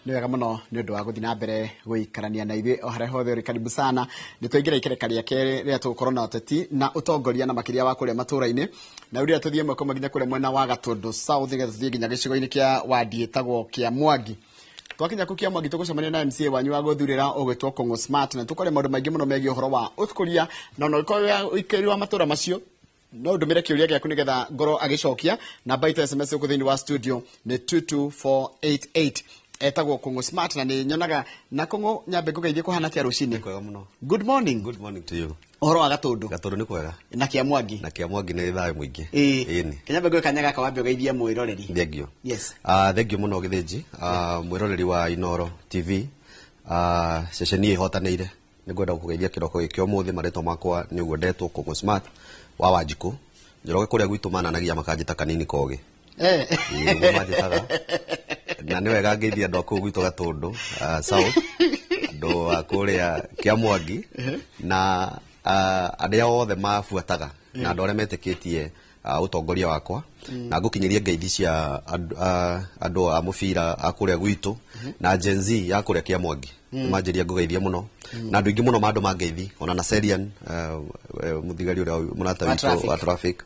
Nĩ wega mũno nĩ ũndũ wa gũthiĩ na mbere gũikarania na ithuĩ o harĩa hothe ũrĩ. Karibu sana. Nĩ twaingĩra ikereka rĩa kerĩ rĩrĩa tũgũkorwo na ũteti na ũtongoria na makĩria wa kũrĩa matũũra-inĩ. Na rĩu rĩrĩa tũthiĩ ĩmwe kwa ĩmwe nginya kũrĩa mwena wa Gatũndũ South, nĩgetha tũthiĩ nginya gĩcigo-inĩ kĩa wandi ĩtagwo Kĩamwangi. Twakinya kũ Kĩamwangi tũgũcemania na MCA wanyu wa gũthurĩra ũgwĩtwo Kũng'ũ Smart, na tũkwaria maũndũ maingĩ mũno megiĩ ũhoro wa ũkũria, na ona ũngĩkorwo wĩ ũikari wa matũũra macio, no ndũmĩre kĩũria gĩaku nĩgetha ngorwo agĩcokia. Namba itũ ya SMS gũkũ thĩinĩ wa studio nĩ 22488. Etagwo Kũng'ũ Smart na nĩ nyonaga na Kũng'ũ. Nyambe ngũgeithie, kũhana atĩa rũcinĩ? Kwega mũno. Good morning. Good morning to you. Ũhoro wa Gatũndũ? Gatũndũ nĩ kwega. Na Kĩamwangi? Na Kĩamwangi nĩ thayũ mũingĩ. Ĩĩ. Kĩnyambe ngũhe kanya gaka wambe ũgeithie mwĩroreri. Thengio. Yes. Thengio mũno Gĩthĩnji. Mwĩroreri wa Inoro TV, ceceni ĩhotanĩire, nĩ ngwenda gũkũgeithia kĩroko gĩkĩ ũmũthĩ. Marĩtwa makwa nĩ ũguo ndetwo, Kũng'ũ Smart wa Wanjikũ Njoroge. Kũrĩa gwitũ mananagia makanjĩta Kanini Kogĩ. Ĩĩ, nĩguo manjĩtaga. Na nĩ wega ngeithia andũ a kũu gwitũ Gatũndũ South, andũ a kũrĩa Kĩamwangi, na arĩa othe mabuataga na andũ arĩa metĩkĩtie ũtongoria wakwa, na ngũkinyĩria ngeithi cia andũ a mũbira a kũrĩa gwitũ na Gen Z ya kũrĩa Kĩamwangi. Manjĩria ngũgeithia mũno na andũ aingĩ mũno mandũ mangeithi, ona na Serian, mũthigari ũrĩa mũrata Wa witũ traffic. Wa traffic.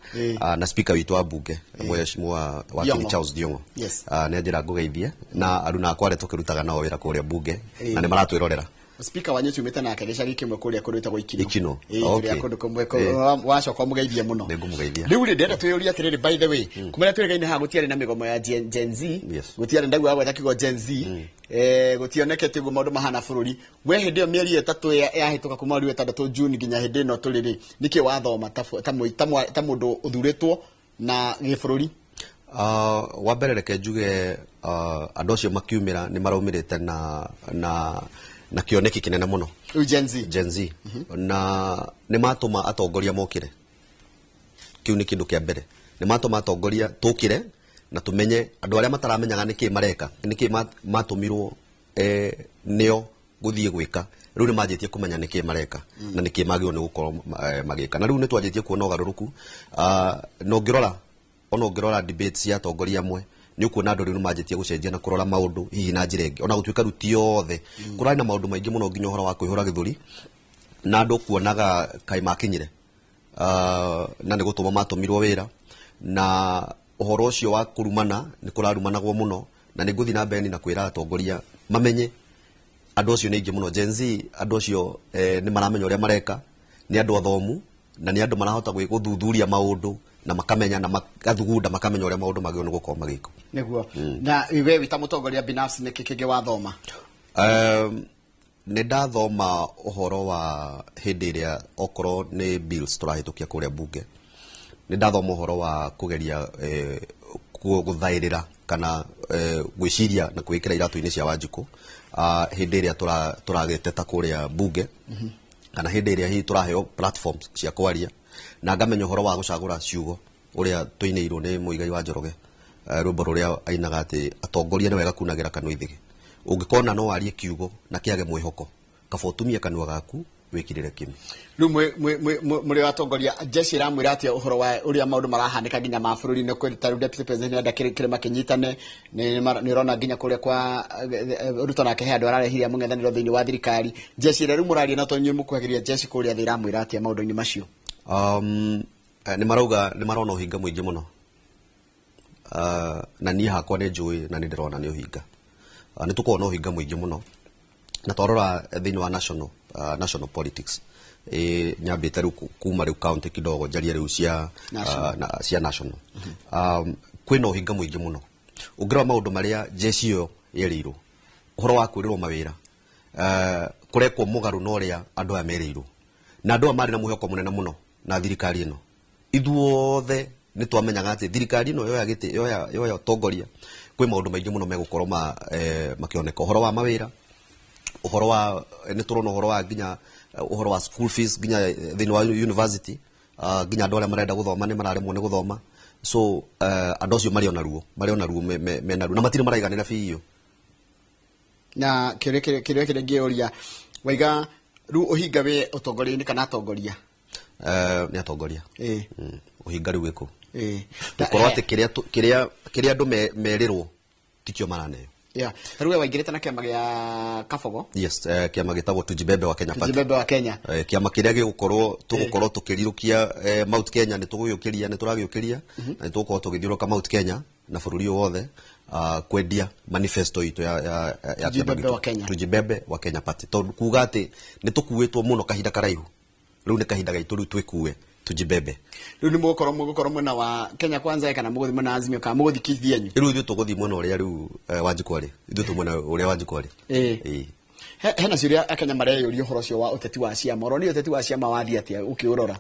Na speaker witũ wa mbunge, Mheshimiwa Wakili Thiong'o. Charles Thiong'o. Nĩ anjĩra ngũgeithie na aruna akwa arĩa tũkĩrutaga nao wĩra kũrĩa mbunge na nĩ maratwĩrorera. Speaker wanyu tumĩte nake gĩcagi kĩmwe kũrĩa kũndũ gwĩtagwo Ikino. Ikino. Ĩĩ, tũrĩ a kũndũ kũmwe. Wacoka ũmũgeithie mũno. Nĩngũmũgeithia. Rĩu rĩ, ndĩrenda twĩyũrie atĩrĩrĩ, by the way, kuma rĩrĩa twĩrĩgaine haha gũtiarĩ na mĩgomo ya Gen Z. Gũtiarĩ ndaigua gweta kiugo Gen Z. Gũtionekete ũguo maũndũ mahana bũrũri. We hĩndĩ ĩyo mĩeri 3 yahĩtũka kuma mweri wa 6 June nginya hĩndĩ ĩno tũrĩ rĩ, nĩkĩ wathoma ta mũndũ ũthurĩtwo na gĩbũrũri? Wa mbere reke njuge, andũ acio makiumĩra nĩ maraumĩrĩte na kĩoneki kĩnene mũno. Rĩu Gen Z. Gen Z, na nĩ matũma atongoria mokĩre. Kĩu nĩ kĩndũ kĩa mbere, nĩ matũma atongoria tũkĩre na tũmenye andũ arĩa mataramenyaga nĩkĩ mareka, nĩkĩ matũmirwo nĩo gũthiĩ gwĩka. Rĩu nĩ manjĩtie kũmenya nĩkĩ mareka na nĩkĩ magĩrĩirwo nĩ gũkorwo magĩka, na rĩu nĩ twanjĩtie kuona ũgarũrũku. Na ũngĩrora, ona ũngĩrora debate cia atongoria amwe, nĩ ũkuona andũ rĩu nĩ manjĩtie gũcenjia na kũrora maũndũ hihi na njĩra ĩngĩ, ona gũtuĩka rĩu ti othe. Kũrarĩ na maũndũ maingĩ mũno, nginya ũhoro wa kwĩhũra gĩthũri na andũ kuonaga kaĩ makinyire, na nĩ gũtũma matũmirwo wĩra, na ũhoro ũcio wa kũrumana nĩ kũrarumanagwo mũno. Na nĩ ngũthiĩ na mbere na kwĩra atongoria mamenye andũ acio nĩ aingĩ mũno, Gen Z. Andũ acio nĩ maramenya ũrĩa mareka, nĩ andũ athomu na nĩ andũ marahota gũthuthuria maũndũ na makamenya na makathugunda, makamenya ũrĩa maũndũ magĩrĩirwo nĩ gũkorwo magĩkwo. Nĩguo. Na we wĩ ta mũtongoria binafsi, nĩkĩ kĩngĩ wathoma? Nĩ ndathoma ũhoro wa hĩndĩ ĩrĩa okorwo nĩ bills tũrahĩtũkia kũrĩa bunge. Nĩ ndathoma ũhoro wa kũgeria gũthaĩrĩra kana gwĩciria na kwĩkĩra iratũ-inĩ cia Wanjikũ hĩndĩ ĩrĩa tũragĩteta kũrĩa bunge, kana hĩndĩ ĩrĩa hihi tũraheo platforms cia kwaria, na ngamenya ũhoro wa gũcagũra ciugo ũrĩa tũinĩirwo nĩ Mũigai wa Njoroge, rwĩmbo rũrĩa ainaga atĩ atongoria nĩ wega kunagĩra kanua ithĩgĩ. Ũngĩkona no warie kiugo na kĩage mwĩhoko, kaba ũtumie kanua gaku wĩkirĩre kĩmĩ. Rĩu mũrĩ atongoria, jeshi ĩramwĩra atĩa ũhoro wa ũrĩa maũndũ marahanĩka nginya ma bũrũri-inĩ? Kwĩ ta rĩu deputy president nĩarenda kĩrĩma kĩnyitane. Nĩ ũrona nginya kũrĩa kwa Ruto nake he andũ ararehire mũng'ethanĩro thĩinĩ wa thirikari. Jeshi ĩrĩa rĩu mũraria na to inyuĩ mũkuhagĩrĩria jeshi kũrĩa thĩ, ĩramwĩra atĩa maũndũ-inĩ macio? Nĩ marauga nĩ marona ũhinga mũingĩ mũno. Na niĩ hakwa nĩ njũĩ na nĩ ndĩrona nĩ ũhinga. Nĩ tũkoragwo na ũhinga mũingĩ mũno, na twarora thĩinĩ wa national politics, nyambĩte rĩu kuma rĩu county kidogo, njarie rĩu cia National. Cia national, kwĩna ũhinga mũingĩ mũno. Ũngĩrora maũndũ marĩa jeshi ĩyo yerĩirwo, ũhoro wa kwĩrĩrwo mawĩra, kũrekwo mũgarũ na ũrĩa andũ aya merĩirwo, na andũ aya marĩ na mwĩhoko mũnene mũno na thirikari ĩno. Ithuothe nĩ twamenyaga atĩ thirikari ĩno yoya gĩtĩ, yoya ũtongoria, kwĩ maũndũ maingĩ mũno megũkorwo makĩoneka, ũhoro wa mawĩra, ũhoro wa nĩ tũrona ũhoro wa nginya ũhoro wa school fees nginya thĩinĩ wa university, nginya andũ arĩa marenda gũthoma nĩ mararemwo nĩ gũthoma. So andũ acio marĩ ona ruo, marĩ ona ruo, mena ruo na matirĩ maraiganĩra biũ. Na kĩũria kĩrĩa ngĩũria, waiga rĩu ũhinga wĩ ũtongoria-inĩ kana atongoria? Nĩ atongoria. Ũhinga rĩu wĩkũ? Ĩĩ. Gũkorwo atĩ kĩrĩa andũ merĩrwo tikio maraneo. Yeah. Ta rĩu we waingĩrĩte na kĩama gĩa Kabogo. Yes, kĩama gĩtagwo Tujibebe wa Kenya Party. Tujibebe wa Kenya. Kĩama kĩrĩa gĩgũkorwo tũgũkorwo tũkĩrirũkia Mount Kenya, nĩ tũgũgĩũkĩria, nĩ tũragĩũkĩria na nĩ tũgũkorwo tũgĩthiũrũrũka Mount Kenya na bũrũri ũyũ wothe, kwendia manifesto itũ ya kĩama Tujibebe gitũ. wa Kenya. Tujibebe wa Kenya Party, tondũ kuga atĩ nĩ tũkuĩtwo mũno kahinda karaihu, rĩu nĩ kahinda gaitũ rĩu twĩkue Tujibebe. Rĩu nĩ mũgũkorwo mwena wa Kenya Kwanza kana mũgũthiĩ mwena wa Azimio kana mũgũthiĩ kithienyũ? Rĩu ithuĩ tũgũthiĩ mwena ũrĩa rĩu Wanjikũ arĩ, ithuĩ twĩ mwena ũrĩa Wanjikũ arĩ. Ĩĩ. Hena ciũria Akenya mareyũria ũhoro ũcio wa ũteti wa ciama. Ũrona ũteti wa ciama wathiĩ atĩa ũkĩũrora?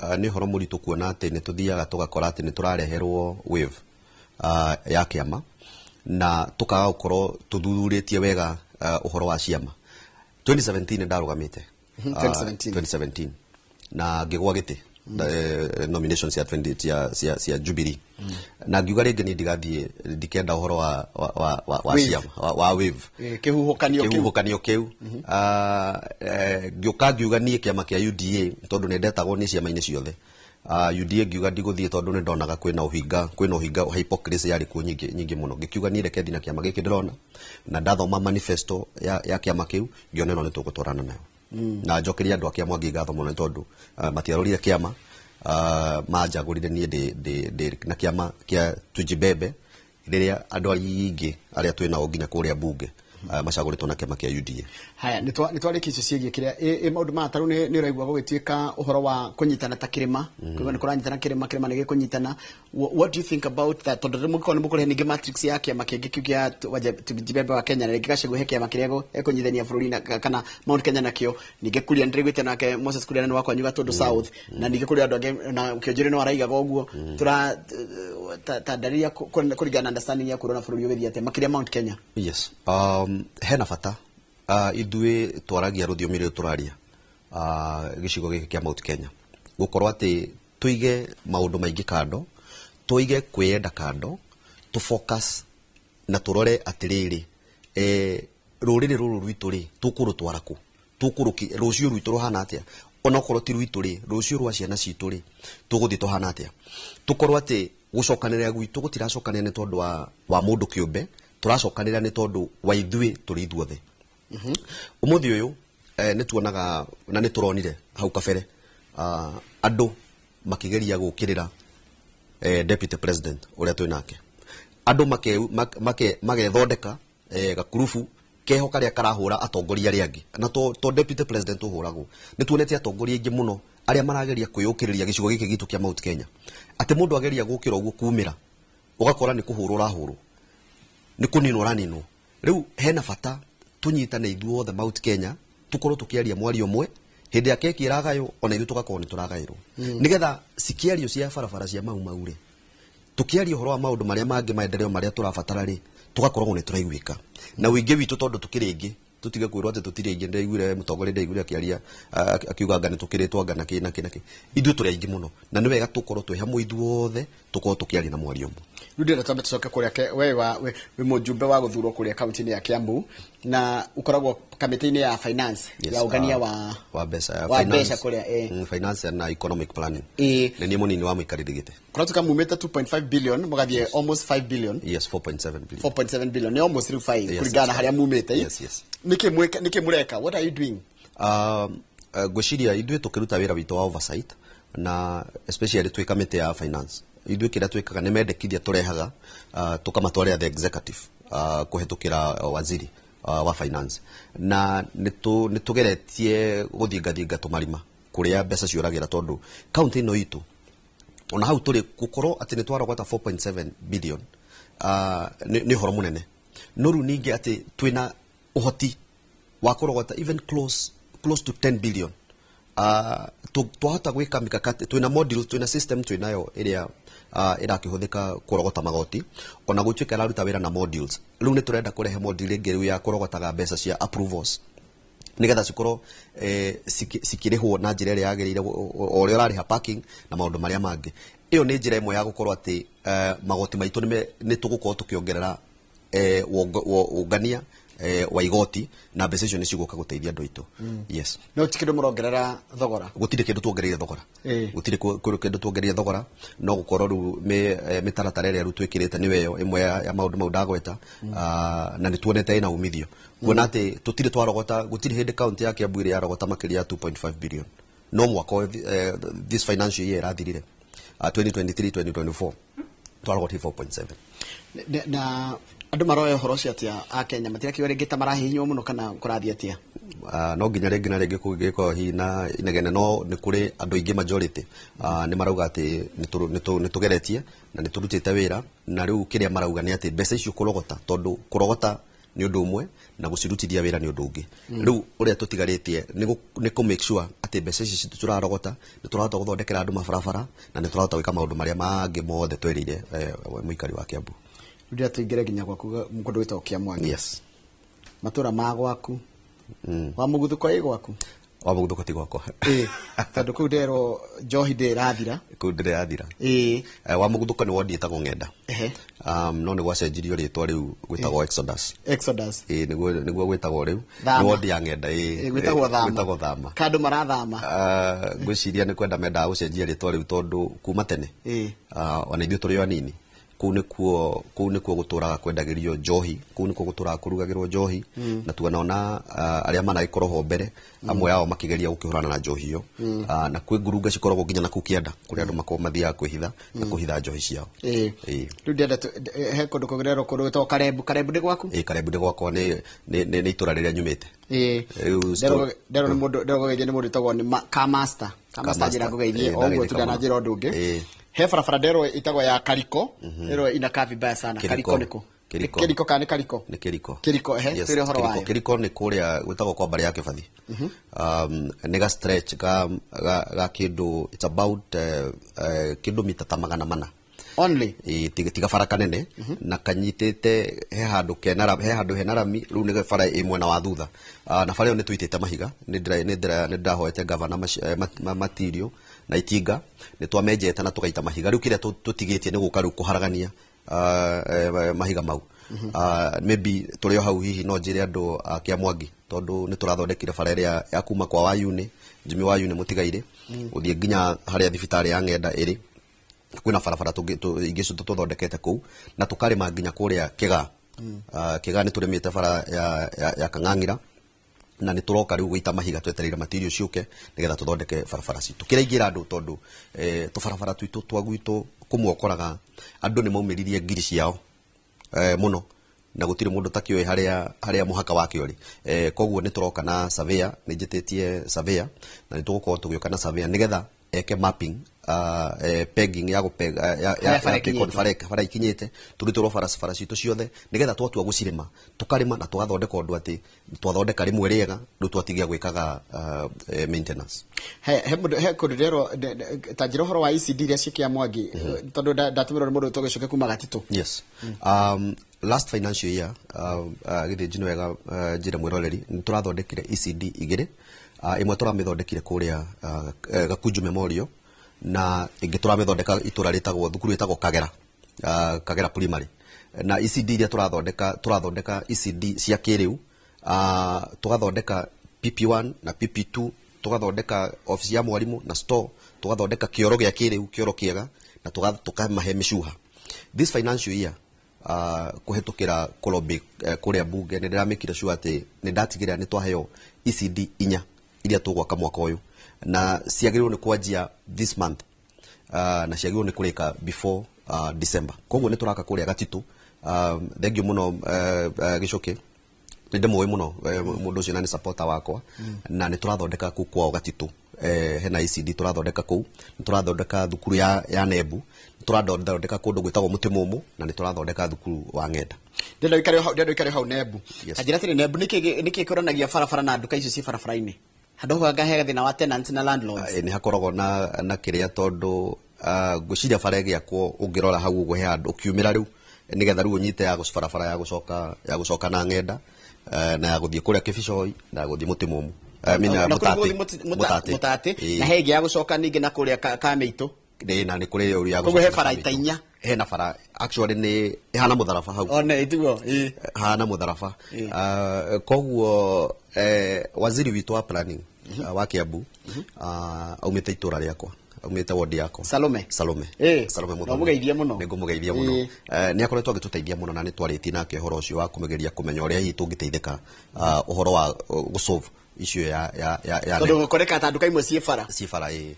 Nĩ ũhoro mũritũ kuona atĩ nĩ tũthiaga tũgakora atĩ nĩ tũrareherwo wave ya kĩama na tũkaga gũkorwo tũthuthurĩtie wega ũhoro wa ciama. 2017 ndarũgamĩte. 2017. 2017 na ngĩgwa gĩtĩ, nomination cia 20 cia Jubilee, na ngiuga rĩngĩ niĩ ndigathiĩ, ndikenda ũhoro wa Wave. ciama wa wave. Kĩhuhũkanio kĩu. Kĩhuhũkanio kĩu. Ngĩũka ngiuga niĩ kĩama kĩa UDA, tondũ nĩ ndetagwo nĩ ciama-inĩ ciothe. UDA ngiuga ndigũthiĩ tondũ nĩ ndonaga kwĩna ũhinga, hypocrisy yarĩ kuo nyingĩ nyingĩ mũno. Ngĩkiuga niĩ reke thiĩ na kĩama gĩkĩ ndĩrona, na ndathoma manifesto ya kĩama kĩu, ngĩona ĩno nĩ tũgũtwarana nayo. Na njokeria andũ a kĩa Mwangi ngatho mũno nĩ tondũ matiarorire kĩama, manjagũrire niĩ ndĩ na kĩama kĩa Tujibebe, rĩrĩa andũ aingĩ arĩa twĩ nao nginya kũrĩa bunge macagũrĩtwo na kĩama kĩa UDA. Haya, nĩ twarĩkia icio ciĩgiĩ kĩrĩa ĩ maũndũ maya. Ta rĩu nĩ ũraigua gũgĩtuĩka ũhoro wa kũnyitana ta kĩrĩma, kũigua nĩ kũranyitana kĩrĩma, kĩrĩma nĩ gĩkũnyitana. What do you think about that? Tondũ rĩu mũngĩkorwo nĩ mũkũrehe ningĩ matrix ya kĩama kĩngĩ kĩu kĩa Tujibebe wa Kenya, na rĩngĩ Gachagua he kĩama kĩrĩa ekũnyitithania bũrũri na kana Mount Kenya nakĩo. Ningĩ Kuria, nĩndĩraiguĩte nake Moses Kuria nĩ wakwanyu Gatũndũ South, na ningĩ kũrĩ andũ angĩ na Kĩonjũri no araigaga ũguo. Tũra ta ndariria kũringana na understanding ya kũrona bũrũri ũgĩthiĩ atĩa, makĩria Mount Kenya. Yes, hena bata, ithuĩ twaragia rũthiomi rũrũ tũraria gĩcigo gĩkĩ kĩa Mount Kenya, gũkorwo atĩ tũige maũndũ maingĩ kando, tũige kwĩyenda kando, tũ focus na tũrore atĩrĩrĩ, rũrĩrĩ rũrũ rwitũ rĩ, tũkũrũtwara kũ, tũkũrũki rũciũ rwitũ rũhana atĩa, onokorwo ti rwitũ rĩ, rũciũ rwa ciana citũ rĩ, tũgũthiĩ tũhana atĩa. Tũkorwo atĩ gũcokanĩrĩra gwitũ gũtiracokanĩrĩra nĩ tondũ wa mũndũ kĩũmbe, tũracokanĩrĩra nĩ tondũ wa ithuĩ tũrĩ ithuothe. Ũmũthĩ ũyũ nĩ tuonaga na nĩ tũronire hau kabere andũ makĩgeria gũkĩrĩra deputy president ũrĩa twĩ nake, andũ magethondeka gakurubu keho karĩa karahũra atongoria arĩa angĩ, na to deputy president ũhũragwo, nĩ tuonete atongoria aingĩ mũno arĩa marageria kwĩyũkĩrĩria gĩcigo gĩkĩ gitũ kĩa Mount Kenya, atĩ mũndũ ageria gũkĩra ũguo kumĩra ũgakora nĩ kũhũrwo ũrahũrwo, nĩ kũninwo ũraninwo. Rĩu hena bata tũnyitane ithuothe Mount Kenya, tũkorwo tũkĩaria mwario ũmwe hĩndĩ ya keki ĩragaywo, ona ithuĩ tũgakorwo nĩ tũragaĩrwo, nĩgetha cikĩario cia barabara cia Mau Mau rĩ, tũkĩaria ũhoro wa maũndũ marĩa mangĩ maendeleo marĩa tũrabatara rĩ, tũgakoragwo nĩ tũraiguĩka na ũingĩ witũ, tondũ tũkĩrĩ aingĩ. Tũtige kwĩrwo atĩ tũtirĩ aingĩ. Ndaiguire mũtongoria, ndaiguire akĩaria, akiuga anga nĩ tũkĩrĩtwo, anga na kĩ na kĩ na kĩ. Ithuĩ tũrĩ aingĩ mũno na nĩ wega tũkorwo twĩ hamwe ithuothe, tũkorwo tũkĩaria na mwario ũmwe. Rĩu ndĩrenda twambe tũcoke kũrĩa we wĩ mũjumbe wa gũthurwo kũrĩa kaunti-inĩ ya Kiambu, na ũkoragwo kamĩtĩ-inĩ ya finance, Yes, ya ũngania wa wa mbeca ya wa finance, mbeca kũrĩa. Finance na economic planning. Nĩ niĩ mũnini wa mũikarĩri gĩtĩ. Kũratuĩka mumĩte 2.5 billion mũgathiĩ almost 5 billion. Yes, 4.7 billion. 4.7 billion, nĩ almost rĩu 5, kũringana na harĩa mumĩte. Yes. Nĩkĩ mũreka? What are you doing? Ngwĩciria ithuĩ tũkĩruta wĩra witũ wa oversight, na especially twĩ kamĩtĩ ya finance, ithuĩ kĩrĩa twĩkaga nĩ mendekithia tũrehaga, tũkamatwarĩra the executive kũhetũkĩra waziri wa finance, na nĩ tũgeretie gũthingathinga tũmarima kũrĩa mbeca ciũragĩra, tondũ kaunti ĩno itũ ona hau tũrĩ gũkorwo atĩ nĩ twarogota 4.7 billion nĩ ũhoro mũnene, no rĩu ningĩ atĩ twĩna ũhoti wa kũrogota even close to 10 billion. Twahota gwĩka mikakati, twĩna module, twĩna system twĩnayo ĩrĩa ĩrakĩhũthĩka kũrogota magoti, ona gũtuĩka ĩraruta wĩra na modules. Rĩu nĩ tũrenda kũrehe module ĩngĩ rĩu ya kũrogotaga mbeca cia approvals, nigetha cikorwo cikĩrĩhwo na njĩra ĩrĩa yagĩrĩire, o ũrĩa ũrarĩha parking na maũndũ marĩa mangĩ. Ĩyo nĩ njĩra ĩmwe ya gũkorwo atĩ magoti maitũ nĩ tũgũkorwo tũkĩongerera ũngania wa igoti na mbeca icio nĩ cigũka gũteithia andũ aitũ. Yes. No ti kĩndũ mũrongerera thogora? Gũtirĩ kĩndũ tuongereire thogora. Gũtirĩ kĩndũ tuongereire thogora, no gũkorwo rĩu mĩtaratara ĩrĩa rĩu twĩkĩrĩte nĩyo ĩyo ĩmwe ya maũndũ mau ndagweta, na nĩ tuonete ĩna umithio kuona atĩ tũtirĩ twarogota, gũtirĩ hĩndĩ kaunti ya Kiambu ĩrĩ yarogota makĩria ya 2.5 billion, no mwaka ũyũ, this financial year ĩrathirire, 2023 2024, twarogotire 4.7. Na andũ maroya ũhoro ũcio atĩa a Kenya? Matirakiuga rĩngĩ ta marahihinywo mũno kana kũrathiĩ atĩa? No nginya rĩngĩ na rĩngĩ kũngĩkorwo hihi na inegene, no nĩ kũrĩ andũ aingĩ, majority nĩ marauga atĩ nĩ tũgeretie na nĩ tũrutĩte wĩra, na rĩu kĩrĩa marauga nĩ atĩ mbeca icio kũrogota, tondũ kũrogota nĩ ũndũ ũmwe na gũcirutithia wĩra nĩ ũndũ ũngĩ. Rĩu ũrĩa tũtigarĩtie nĩ kũ make sure atĩ mbeca ici tũrarogota nĩ tũrahota gũthondekera andũ mabarabara na nĩ tũrahota gwĩka maũndũ marĩa mangĩ mothe twerĩire mũikari wa Kiambu. Rĩrĩa tũingĩre nginya gwaku kũndũ gwĩtagwo Kĩamwangi. Yes. Matũra ma gwaku, wa mũguthũko ĩ gwaku? Wa mũguthũko ti gwakwa. Ĩ, tondũ kũu nderwo njohi ndĩ ĩrathira. Kũu ndĩrĩ yathira. Ĩ. Wa mũguthũko nĩ wondi ĩtagwo Ng'enda. No nĩ gwacenjirio rĩtwa, rĩu gwĩtagwo Exodus. Exodus. Ĩ, nĩguo gwĩtagwo rĩu. Thama. Nĩ wondi ya Ng'enda, ĩ. Ĩ, gwĩtagwo Thama. Gwĩtagwo Thama. Kandũ marathama. Ngwĩciria nĩ kwenda mendaga gũcenjia rĩtwa rĩu tondũ kuma tene, ona ithuĩ tũrĩ o anini, kũu nĩkuo gũtũraga kwendagĩrio njohi, kũu nĩkuo gũtũraga kũrugagĩrwo njohi, na tuonona arĩa managĩkorwo ho mbere, amwe ao makĩgeria gũkĩhũrana na njohi ĩyo. Na kwĩ ngurunga cikoragwo nginya na kũu kĩanda kũrĩa andũ makoragwo mathiaga kwĩhitha na kũhitha njohi ciao. Ĩ. Rĩu ndĩrenda he kũndũ kũngĩrerwo kũndũ gwĩtagwo Karembu. Karembu nĩ gwaku? Ĩ, Karembu nĩ gwakwa, nĩ itũra rĩrĩa nyumĩte. Ĩ. Rĩu Nderwo nĩ mũndũ, nderwo ngũgeithie nĩ mũndũ wĩtagwo nĩ Kamaster. Kamaster, njĩra ngũgeithie o ũguo. Ndageithĩka Tunda na mũno. njĩra ũndũ ũngĩ. He barabara nderwo ĩtagwo ya Kariko, ĩrwo inakaa vibaya sana. Kĩriko. Kariko nĩkũ? Kĩriko. Kĩriko kana nĩ Kariko? Nĩ Kĩriko. Kĩriko, ehe. Yes, twĩre ũhoro Kĩriko. wayo. Kĩriko nĩ kũrĩa gwĩtagwo kwa mbarĩ ya Kĩbathi. Nĩ ga stretch ga kĩndũ, it's about kĩndũ mita ta 400. Only? Ĩ, tiga bara kanene na kanyitĩte he handũ kena he handũ hena rami, rĩu nĩ bara ĩ mwena wa thutha. Na bara ĩyo nĩ tũitĩte mahiga, nĩ ndĩrahoete gavana material na itinga, nĩ twamenjete na tũgaita mahiga. Rĩu kĩrĩa tũtigĩtie nĩ gũka rĩu kũharagania mahiga mau. Maybe tũrĩ o hau, hihi no njĩre andũ a Kĩamwangi, tondũ nĩ tũrathondekire bara ĩrĩa ya kuma kwa Wayuni, Jimmy Wayuni mũtigairĩ, gũthiĩ nginya harĩa thibitarĩ ya Ng'enda ĩrĩ. Kwĩna barabara ingĩ tũthondekete kũu na tũkarĩma nginya kũrĩa Kĩgaa. Kĩgaa nĩ tũrĩmĩte bara ya Kang'ang'ira na nĩ tũroka rĩu gũita mahiga, twetereire material ciũke nĩgetha tũthondeke barabara citũ. Kĩrĩa ingĩra andũ, tondũ tũbarabara twitũ twa gwitũ kũmwe ũkoraga andũ nĩ maumĩririe ngiri ciao mũno na gũtirĩ mũndũ takĩũĩ harĩa mũhaka wake ũrĩ. Koguo nĩ tũroka na surveyor, nĩ njĩtĩtie surveyor na nĩ tũgũkorwo tũgĩũka na surveyor nĩgetha eke mapping, pegging ya gũpeg ya Harĩa bara ya ikinyĩte. Bara ikinyĩte, tũrutĩrwo bara citũ ciothe nĩgetha twatua gũcirĩma tũkarĩma na tũgathondeka ũndũ atĩ twathondeka rĩmwe rĩega, rĩu twatigia gwĩkaga maintenance. He mũndũ he kũndũ nderwo ta njĩra ũhoro wa ECD iria ciĩ Kĩamwangi, tondũ ndatũmĩrwo nĩ mũndũ wĩtagwo Gĩcoke kuma Gatitũ. Yes. Last financial year, gĩthĩnji nĩ wega njĩre mwĩroreri nĩ tũrathondekire ECD igĩrĩ. Ĩmwe tũramĩthondekire kũrĩa Gakunju Memorial na ĩngĩ tũramĩthondeka itũra rĩtagwo, thukuru ĩtagwo Kagera, Kagera Primary. Na ECD iria tũrathondeka ECD cia kĩrĩu, tũgathondeka PP1 na PP2, tũgathondeka office ya mwarimũ na store, tũgathondeka kĩoro gĩa kĩrĩu, kĩoro kĩega, na tũkamahe mĩcuha. This financial year, kũhetũkĩra kũlobby kũrĩa bunge, nĩ ndĩramĩkire sure atĩ nĩ ndatigĩrĩra nĩ twaheo ECD inya iria tũgwaka mwaka ũyũ, na ciagĩrĩirwo nĩ kwanjia this month, na ciagĩrĩirwo nĩ kũrĩka before December. Koguo nĩ tũraka kũrĩa Gatitũ. Thank you mũno, Gĩcũkĩ, nĩ ndĩmũĩ mũno mũndũ ũcio na nĩ supporter wakwa, na nĩ tũrathondeka kũu kwao Gatitũ. Hena ECD tũrathondeka kũu, nĩ tũrathondeka thukuru ya Nembu, nĩ tũrathondeka kũndũ gwĩtagwo Mũtĩ Mũmũ, na nĩ tũrathondeka thukuru wa Ng'enda. Ndĩrenda ũikare hau Nembu. Yes. Kanjĩra atĩrĩ, Nembu nĩkĩ kĩonanagia barabara na nduka icio ciĩ barabara-inĩ handũ hau anga he thĩna wa tenants na landlords? Nĩ hakoragwo na kĩrĩa, tondũ ngwĩciria bara ĩgĩakwo ũngĩrora hau ũguo he handũ ũkiumĩra rĩu nĩgetha rĩu ũnyite ya barabara ya gũcoka na Ng'enda, na ya gũthiĩ kũrĩa Kĩbicoi na ya gũthiĩ Mũtĩ Mũmũ. I mean, Na kũrĩ Mũtatĩ. gũthiĩ Mũtatĩ. Mũtatĩ. Ĩĩ. Na he ĩngĩ ya gũcoka ningĩ na kũrĩa Kamĩitũ. Ĩĩ, na nĩ kũrĩ ĩyo ya Koguo he gũcoka na bara ita Kamĩitũ. inya. Hena bara actually nĩ ĩhana mũtharaba hau. One itiguo ĩ. Hana mũtharaba. Koguo waziri witũ wa planning wa Kiambu aumĩte itũra rĩakwa, aumĩte wodi yakwa. Salome. Salome. Salome No Muthoni. mũgeithie mũno. Nĩ ngũmũgeithia mũno. Nĩ akoretwo agĩtũteithia mũno na nĩ twarĩtie nake ũhoro ũcio wa kũmegeria kũmenya ũrĩa hihi tũngĩteithĩka ũhoro wa gũsolve issue ya Tondũ gũkoreka ta nduka imwe ciĩ bara. Ciĩ bara ĩ.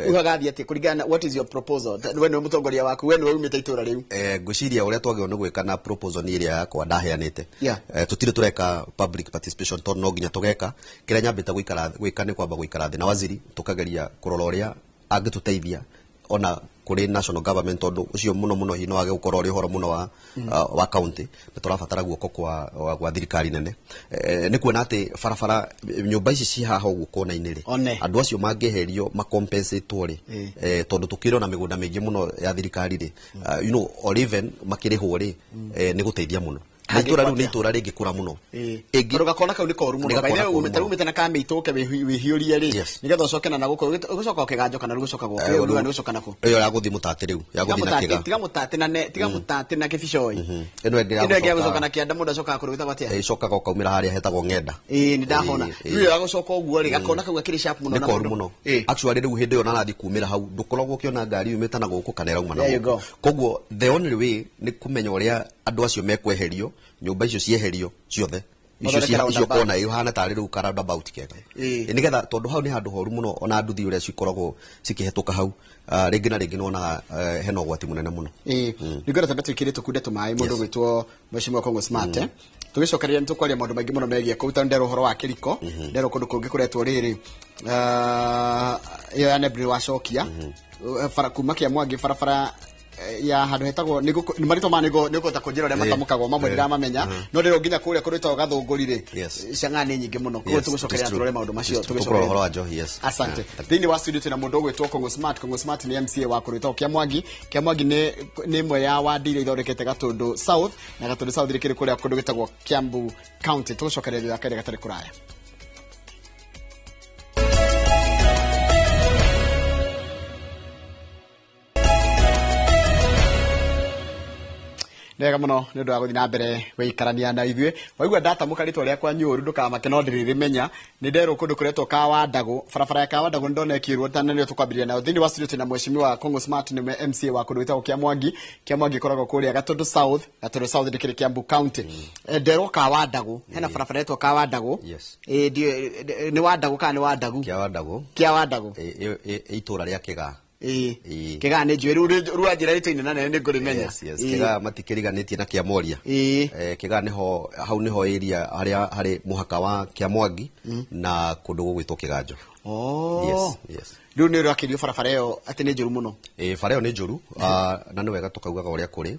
Ugaga athiĩ atĩ kũringana na what is your proposal? We nĩwe mũtongoria waku, we nĩwe umĩte itũra rĩu. Ngwĩciria ũrĩa twagĩrĩirwo nĩ gwĩka na proposal nĩ ĩrĩa yakwa ndaheanĩte. Tũtirĩ tũreka public participation tondũ no nginya tũgeka. Kĩrĩa nyambĩte gwĩka nĩ kwamba gũikara thĩ na waziri tũkageria kũrora ũrĩa angĩtũteithia ona kũrĩ national government, tondũ ũcio mũno mũno hihi no wage gũkorwo ũrĩ ũhoro mũno wa county, na tũrabatara guoko kwa thirikari nene. Nĩ kuona atĩ barabara nyũmba ici ci haha ũguo kona-inĩ rĩ, One. andũ acio mangĩeherio macompensatwo rĩ, tondũ tũkĩrĩ ona mĩgũnda mĩingĩ mũno ya thirikari rĩ, you know, or even makĩrĩhwo rĩ, nĩ gũteithia mũno. Na itũra rĩu nĩ itũra rĩngĩkũra mũno. Tondũ gakona kau nĩ koru mũno. Nĩ gakona By the way, koru mũno. umĩte na kamĩitũ ũke wĩhiũrie rĩ, nĩgetha ũcoke na nagũkũ, ũgũcoka ũkĩganjo kana rĩu ũgũcoka gũkũ? Ĩyo nĩ ũgũcoka nakũ? Ĩyo ya gũthiĩ mũtatĩ rĩu, ya gũthiĩ na kĩga. Tiga mũtatĩ na ne, tiga mũtatĩ na kĩbicoi. Ĩno ĩngĩ ya Ĩno ĩngĩ ya gũcoka gũcoka na kĩanda mũndũ acokaga kũrĩ gwĩtagwo atĩa? Ĩcokaga ũkaumĩra harĩa hetagwo ng'enda. Nĩ ndahona. Rĩu ĩyo ya gũcoka ũguo rĩ, gakona kau gakĩrĩ sharp mũno Nĩ na koru mũndũ. mũno. Actually rĩu hĩndĩ ĩyo narathiĩ kumĩra hau, ndũkoragwo ũkĩona ngari yumĩte na gũkũ kana ĩrauma na There you gũkũ. go. Koguo the only way nĩ kũmenya ũrĩa andũ acio mekweherio, nyũmba icio cieherio ciothe. Icio Mathondeke icio roundabout. kona ĩyo hana tarĩ rĩu ka roundabout kega. Nĩgetha tondũ hau nĩ handũ horu mũno ona nduthi ũrĩa cikoragwo cikĩhetũka hau, rĩngĩ na rĩngĩ nĩwonaga, hena ũgwati mũnene mũno. Nĩngwenda tambe twĩkĩre tũkunde tũmaĩ mũndũ ũgwĩtwo Mheshimiwa Kongo Smart. Tũgĩcokereria nĩ tũkwaria maũndũ maingĩ mũno megiĩ kũu, tondũ nderwo ũhoro wa kĩriko, nderwo kũndũ kũngĩ kũretwo rĩrĩ. Ĩyo ya Nebri wacokia. Bara kuma kĩa Mwangi barabara ya handũ hetagwo nĩ nĩ marĩtwa ma nĩ ũkũhota kũnjĩra ũrĩa matamũkagwo, mamwe ndiramamenya. No ndĩrwo nginya kũrĩa kũndũ gwĩtagwo Gathũngũri rĩ, cang'aa nĩ nyingĩ mũno. Koguo tũgũcokeria tũrore maũndũ macio, It is true. Tũkũrora ũhoro wa njohi, yes. Asante. Thĩinĩ wa studio twĩna mũndũ ũgwĩtwo Kongo Smart. Kongo Smart nĩ MCA wa kũndũ gwĩtagwo Kĩamwangi. Kĩamwangi nĩ ĩmwe ya wadi iria ithondekete Gatũndũ South, na Gatũndũ South rĩkĩrĩ kũrĩa kũndũ gwĩtagwo Kiambu County. Tũgũcokeria thutha wa kahinda gatarĩ kũraya. Nĩ wega mũno nĩ ũndũ wa gũthiĩ na mbere gũikarania na ithuĩ. Waigua ndatamũka rĩtwa rĩakwa nyũru ndũkamake no ndĩrĩrĩmenya. Nĩ nderwo kũndũ kũretwo Kawandagũ, barabara ya Kawandagũ nĩ ndona ĩkĩrwo ta nĩyo tũkwambĩrĩria nayo. Thĩinĩ wa studio twĩna Mheshimiwa Kongo Smart, nĩwe MCA wa kũndũ gwĩtagwo Kĩamwangi. Kĩamwangi ĩkoragwo kũrĩa Gatũndũ South, Gatũndũ South ndĩkĩrĩ Kiambu County. Nderwo Kawandagũ, hena barabara ĩtwo Kawandagũ. Nĩ Wandagũ kana nĩ Wandagu? Kĩawandagũ. Kĩawandagũ. Itũra rĩa Kĩgaa. Kĩgaa nĩ njũĩ, rĩu wanjĩra rĩtwa inene nene nĩ ngũrĩmenya. Yes, yes. Kĩgaa matikĩriganĩtie na Kĩamoria. Kĩgaa nĩho, hau nĩho area harĩa harĩ mũhaka wa Kĩamwangi na kũndũ gũgwĩtwo Kĩganjo. Yes, yes. Rĩu nĩ ũrakĩrio barabara ĩyo atĩ nĩ njũru mũno. Bara ĩyo nĩ njũru, na nĩ wega tũkaugaga ũrĩa kũrĩ.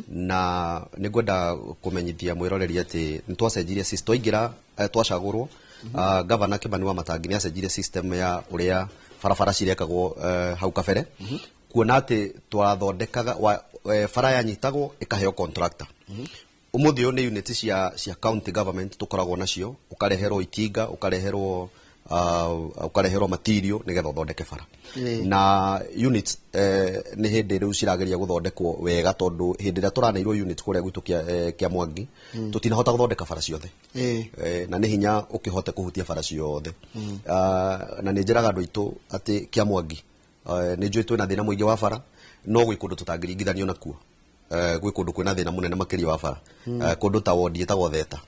Na nĩ ngwenda kũmenyithia mwĩroreri atĩ nĩ twacenjirie system, twaingĩra, twacagũrwo, Governor Kĩmani wa Matangi nĩ acenjirie system ya ũrĩa barabara cirekagwo, hau kabere. Kuona atĩ twathondekaga, bara yanyitagwo ĩkaheo contractor. Ũmũthĩ ũyũ nĩ unit cia county government tũkoragwo nacio, ũkareherwo itinga, ũkareherwo material nĩgetha ũthondeke bara. Na units, nĩ hĩndĩ rĩu cirageria gũthondekwo wega, tondũ hĩndĩ ĩrĩa tũraneirwo unit kũrĩa gwitũ Kĩamwangi, tũtinahota gũthondeka bara ciothe. Na nĩ hinya ũkĩhote kũhutia bara ciothe. Na nĩ njĩraga andũ aitũ atĩ Kĩamwangi, nĩ njũĩ twĩna thĩna mũingĩ wa bara, no gwĩ kũndũ tũtangĩringithanio nakuo. Gwĩ kũndũ kwĩna thĩna mũnene makĩria wa bara. Kũndũ ta wodi ĩtagwo Theta.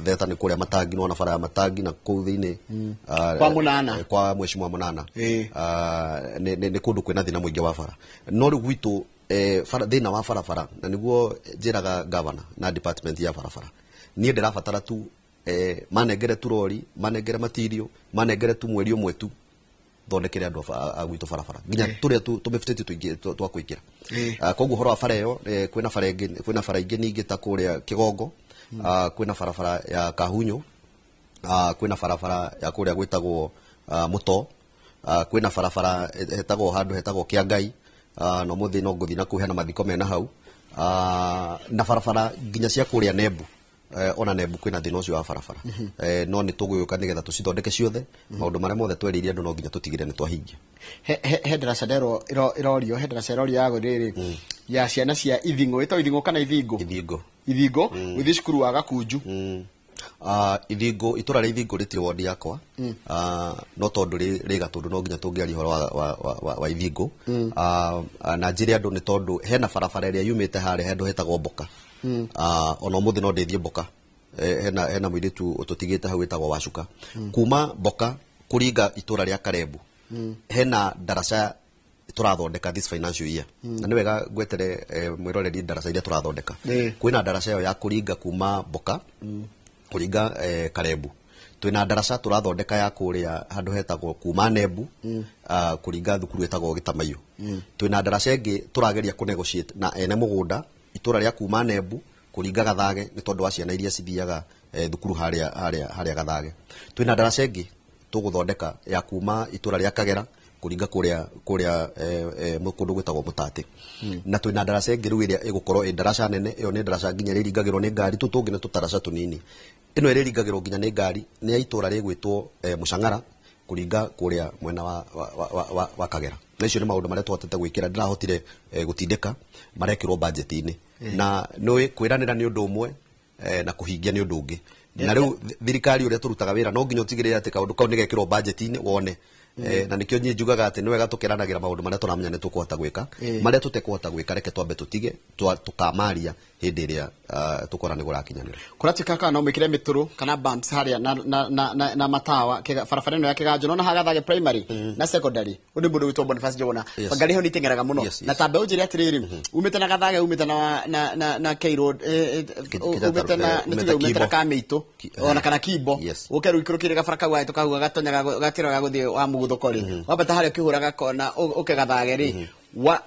Theta nĩ kũrĩa Matangi, nĩwona bara ya Matangi na kũu thĩinĩ, Kwa Mũnana. Kwa Mheshimiwa Mũnana. Nĩ kũndũ kwĩna thĩna mũingĩ wa bara. No rĩu gwitũ, thĩna wa barabara, na nĩguo njĩraga governor na department ya barabara, niĩ ndĩrabatara tu, manengere tu rori, manengere material, manengere tu mweri ũmwe tu, thondekere andũ a gwitũ barabara nginya tũrĩa tũmĩbutĩtie tũingĩ twa kũingĩra. Koguo ũhoro wa bara ĩyo, kwĩna bara ĩngĩ, kwĩna bara ingĩ ningĩ ta kũrĩa Kĩgongo, kwĩna barabara ya Kahunyo, kwĩna barabara ya kũrĩa gwĩtagwo, Mũto, kwĩna barabara hetagwo handũ hetagwo Kĩangai, na ũmũthĩ no ngũthiĩ na kũu hena mathiko mena hau, na barabara nginya cia kũrĩa Nembu. Ona Nembu kwĩna thĩna ũcio wa barabara. No nĩ tũgũgĩũka nĩgetha tũcithondeke ciothe. Maũndũ marĩa mothe twerĩire andũ no nginya tũtigĩrĩre nĩ twahingia. He ndaraca nderwo irorio, he ndaraca irorio ya rĩrĩ ya ciana cia Ithing'ũ, ĩtagwo Ithing'ũ kana Ithingo? Ithingo. Ithingo, gũthiĩ cukuru wa Gakunju. Ithingo, itũra rĩa Ithingo rĩtirĩ wodi yakwa. No tondũ rĩ Gatũndũ no nginya tũngĩaria ũhoro wa Ithingo. Na njĩre andũ nĩ tondũ hena barabara ĩrĩa yumĩte harĩa handũ hetagwo Mboka. Ona ũmũthĩ no ndĩthiĩ Mboka. Hena mũirĩtu ũtũtigĩte hau wĩtagwo Wacuka. Kuma Mboka kũringa itũra rĩa Karembu, hena ndaraca tũrathondeka this financial year. Na nĩ wega ngwetere mwĩroreri ndaraca iria tũrathondeka. Kwĩna ndaraca ĩyo ya kũringa kuma Mboka kũringa Karembu. Twĩna ndaraca tũrathondeka ya kũrĩa handũ hetagwo kuma Nembu, kũringa thukuru ĩtagwo Gĩtamaiyũ. Twĩna ndaraca ĩngĩ tũrageria kũ-negotiate na ene mũgũnda itũra rĩa kuma Nembu kũringa Gathage nĩ tondũ wa ciana iria cithiaga thukuru harĩa Gathage. Twĩna ndaraca ĩngĩ tũgũthondeka ya kuma itũra rĩa Kagera kũringa kũrĩa kũndũ gwĩtagwo Mũtatĩ. Na twĩna ndaraca ĩngĩ rĩu ĩrĩa ĩgũkorwo ĩ ndaraca nene, ĩyo nĩ ndaraca nginya ĩrĩa ĩringagĩrwo nĩ ngari, tũu tũngĩ nĩ tũtaraca tũnini. Ĩno ĩrĩa ĩringagĩrwo nginya nĩ ngari nĩ ya itũra rĩgwĩtwo Mũcang'ara kũringa kũrĩa mwena wa Kagera. Na icio nĩ maũndũ marĩa tũhotete gwĩkĩra, ndĩrahotire gũtindĩka marekĩrwo budget-inĩ. Na nĩ kwĩranĩra nĩ ũndũ ũmwe, na kũhingia nĩ ũndũ ũngĩ. Na rĩu thirikari ũrĩa tũrutaga wĩra no nginya ũtigĩrĩre atĩ kaũndũ kau nĩgekĩrwo budget-inĩ wone. Na nĩkĩo niĩ njugaga atĩ nĩ wega tũkeranagĩra maũndũ marĩa tũramenya nĩ tũkũhota gwĩka. Marĩa tũtekũhota gwĩka reke twambe tũtige, tũkamaria hĩndĩ ĩrĩa tũkona nĩ gũrakinyanĩra. Kũratuĩka kana no mwĩkĩre mĩtũrũ kana bumps harĩa na matawa barabara ĩno ya Kĩganjo, nona Hagathage primary na secondary. Ũyũ nĩ mũndũ wĩtwo Boniface Njuguna. Ngari hau nĩ iteng'eraga mũno. Na ta mbeũ njĩre atĩrĩrĩ, umĩte na Gathage, umĩte na K Road, umĩte na, nĩ tuge umĩte na Kamĩitũ, ona kana Kimbo. Ũke rĩu ikũrũkĩire gabara kau gagĩtũ kau gatonyaga gatĩraga gũthiĩ wa Mũgũthũko rĩ. Wambata harĩa ũkĩhũraga kona, ũke Gathage rĩ.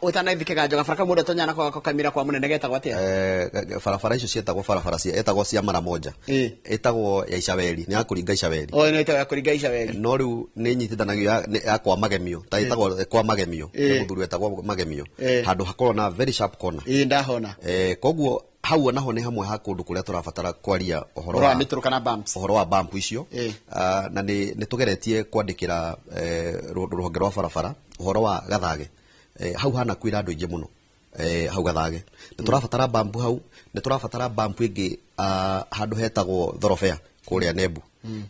Ũtanathi Kĩganjo, gabara kau mũndũ atonyaga nako gako kamira kwa mũnene getagwo atĩa? Barabara icio cietagwo barabara cia, etagwo cia mara moja. Ĩtagwo ya Icaweri, nĩ ya kũringa Icaweri. O, ĩno ĩtagwo ya kũringa Icaweri. No rĩu nĩ nyitithanagio ya kwa Magemio, ta ĩtagwo kwa Magemio, nĩ mũthuri wetagwo Magemio. Handũ hakorwo na very sharp corner. Ndahona. Koguo hau onaho nĩ hamwe ha kũndũ kũrĩa tũrabatara kwaria ũhoro wa mĩtũrũ kana bumps. Ũhoro wa bump icio. Na nĩ tũgeretie kwandĩkĩra rũhonge rwa barabara ũhoro wa Gathage. Hau hana kwĩra andũ aingĩ mũno. Hau Gathage. Nĩ tũrabatara bump hau, nĩ tũrabatara bump ĩngĩ, handũ hetagwo Thorobea kũrĩa Nembu.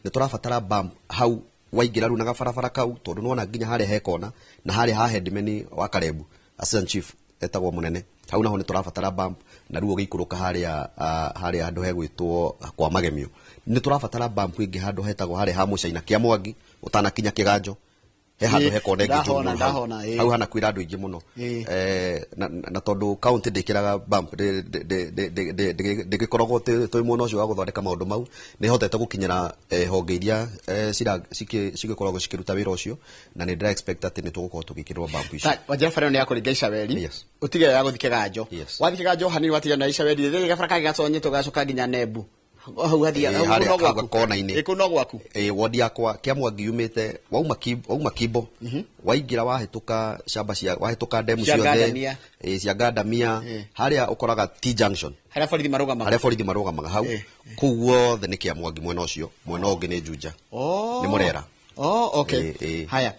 Nĩ tũrabatara bump hau waingĩra rĩu na gabarabara kau, tondũ nĩwona nginya harĩa he kona, na harĩa ha headman wa Karembu, assistant chief etagwo mũnene. Hau naho nĩ tũrabatara bump, na rĩu ũgĩikũrũka harĩa handũ hegwĩtwo kwa Magemio. Nĩ tũrabatara bump ĩngĩ handũ hetagwo harĩa ha Mũcaina kĩa Mwangi, ũtanakinya Kĩganjo. He handũ he kona ĩngĩ njũru mũno hau. Ndahona. Hau hana kwĩra andũ aingĩ mũno. Na tondũ county ndĩkĩraga bump, ndĩgĩkoragwo twĩ mwena ũcio wa gũthondeka maũndũ mau, nĩ hotete gũkinyĩra honge iria cigĩkoragwo cikĩruta wĩra ũcio, na nĩ ndĩra expect atĩ nĩ tũgũkorwo tũgĩkĩrwo bump icio. Ta, wanjĩra barabara ĩno nĩ ya kũringa Icaweri. Ũtige ya gũthiĩ Kĩganjo. Wathiĩ Kĩganjo hanini watiga na Icaweri, rĩrĩ gabara kangĩ gatonyetwo gacoka nginya Nembu. Hau hathia, hau Harĩa no gwaku. hau kona-inĩ. Kũu no gwaku. Wodi yakwa kĩa Mwangi yumĩte, wauma Kimbo, waingĩra wahĩtũka shamba cia, wahĩtũka ndemu Cia ciothe. Ngandamia. Cia Ngandamia. Harĩa ũkoraga T junction. Harĩa borithi marũgamaga. Harĩa borithi marũgamaga hau. Kũu guothe nĩ kĩa Mwangi mwena ũcio, mwena ũngĩ nĩ Juja. Nĩ Mũrera. Haya.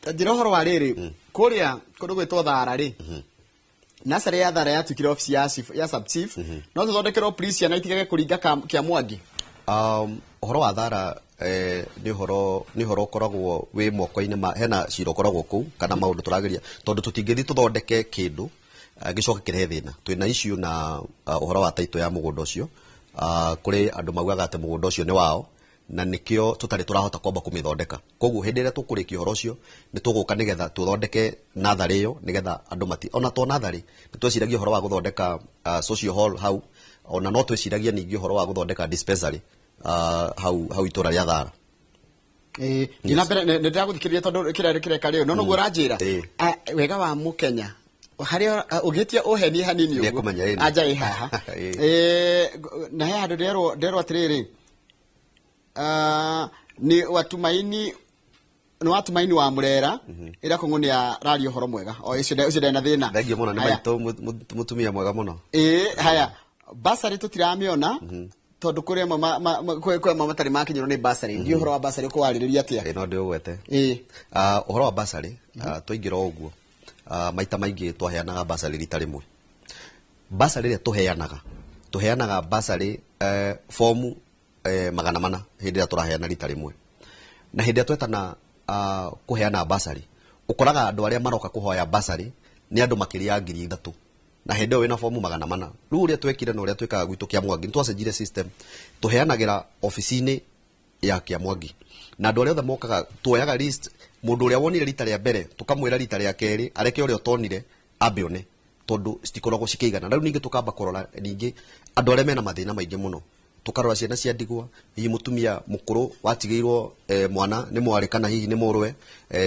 Njĩra ũhoro wa rĩrĩ, kũrĩa kũndũ gwĩtwo Thara rĩ, Nursery ya Thara yatuĩkire office ya chief, ya sub chief. No tũthondekerwo please ciana itigage kũringa kĩa Mwangi. Ũhoro wa Thara, nĩ ũhoro ũkoragwo wĩ moko-inĩ ma, hena cira ũkoragwo kũu, kana maũndũ tũrageria, tondũ tũtingĩthiĩ tũthondeke kĩndũ, gĩcoke kĩrehe thĩna. Twĩna issue na ũhoro wa title ya mũgũnda ũcio. Kũrĩ andũ maugaga atĩ mũgũnda ũcio nĩ wao, na nĩkĩo tũtarĩ tũrahota kwamba kũmĩthondeka. Koguo hĩndĩ ĩrĩa tũkũrĩkia ũhoro ũcio, nĩ tũgũka nĩgetha tũthondeke natharĩ ĩyo, nĩgetha andũ mati, ona to natharĩ, nĩ tweciragia ũhoro wa gũthondeka social hall hau, ona no tweciragia ningĩ ũhoro wa gũthondeka dispensary hau itũra rĩa Thara. Nginya mbere, nĩ ndĩragũthikĩrĩria tondũ kĩrĩa kĩreka rĩu, no noguo ũranjĩra. Wega wa Mũkenya, harĩa, ũngĩtia ũheni hanini ũguo, Nĩekũmenya ĩni. anja ĩ haha. Na he handũ nderwo atĩrĩrĩ, nĩ watumaini, nĩ watumaini wa Mũrera, ĩrĩa kũng'ũ nĩ araria ũhoro mwega. O, ũcio ndarĩ na thĩna. Thengiũ mũno, nĩ Haya. maitũ mũtumia mwega mũno. Haya. Basarĩ tũtiramĩona, Tondũ kũrĩ amwe kwĩ amwe matarĩ makinyĩrwo nĩ bursary. Ndiũĩ ũhoro wa bursary ũkũwarĩrĩria atĩa? Ĩ, no ndĩũgwete. Ĩĩ. Ũhoro wa bursary, twaingĩra o ũguo, maita maingĩ twaheanaga bursary rita rĩmwe. Bursary ĩrĩa tũheanaga, tũheanaga bursary fomu 400 hĩndĩ ĩrĩa tũraheana rita rĩmwe. Na hĩndĩ ĩrĩa twetana kũheana bursary, ũkoraga andũ arĩa maroka kũhoya bursary nĩ andũ makĩria ya 3,000. Na hĩndĩ ĩyo wĩna fomu 400. Rĩu ũrĩa twekire na ũrĩa twĩkaga gwitũ Kĩamwangi, nĩ twacenjirie system. Tũheanagĩra obici-inĩ ya Kĩamwangi. Na andũ arĩa othe mokaga, tuoyaga list, mũndũ ũrĩa wonire rita rĩa mbere, tũkamwĩra rita rĩa kerĩ, areke ũrĩa ũtonire, ambe one, tondũ citikoragwo cikĩigana. Rĩu ningĩ tũkamba kũrora ningĩ andũ arĩa mena mathĩna maingĩ mũno. Tũkarora ciana cia ndigwa, hihi mũtumia mũkũrũ watigĩirwo mwana nĩ mwarĩ kana hihi nĩ mũrũwe,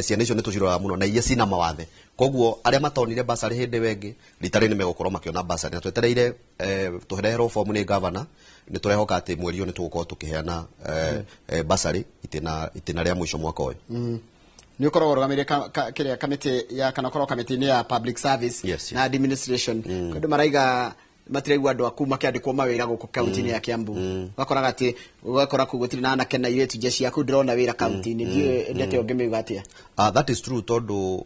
ciana icio nĩ tũciroraga mũno na iria cina mawathe. Koguo arĩa matonire bursary hĩndĩ ĩyo ĩngĩ, rita rĩrĩ nĩ megũkorwo makĩona bursary. Na twetereire tũreherwo fomu nĩ governor, nĩ tũrehoka atĩ mweri ũyũ nĩ tũgũkorwo tũkĩheana bursary itĩna rĩa mũico mwaka ũyũ. Nĩ ũkoragwo ũrũgamĩrĩire kĩrĩa kamĩtĩ ya, kana ũkoragwo kamĩtĩ-inĩ ya public service na administration. Andũ maraiga matiraigua andũ aku makĩandĩkwo mawĩra gũkũ kaunti-inĩ ya Kiambu. Ũgakoraga atĩ, ũgakora kũu gũtirĩ na anake na airĩtu nja ciaku ndĩrona wĩra kaunti-inĩ. Ndiũĩ ndeto ĩyo ũngĩmĩuga atĩa? That is true, tondũ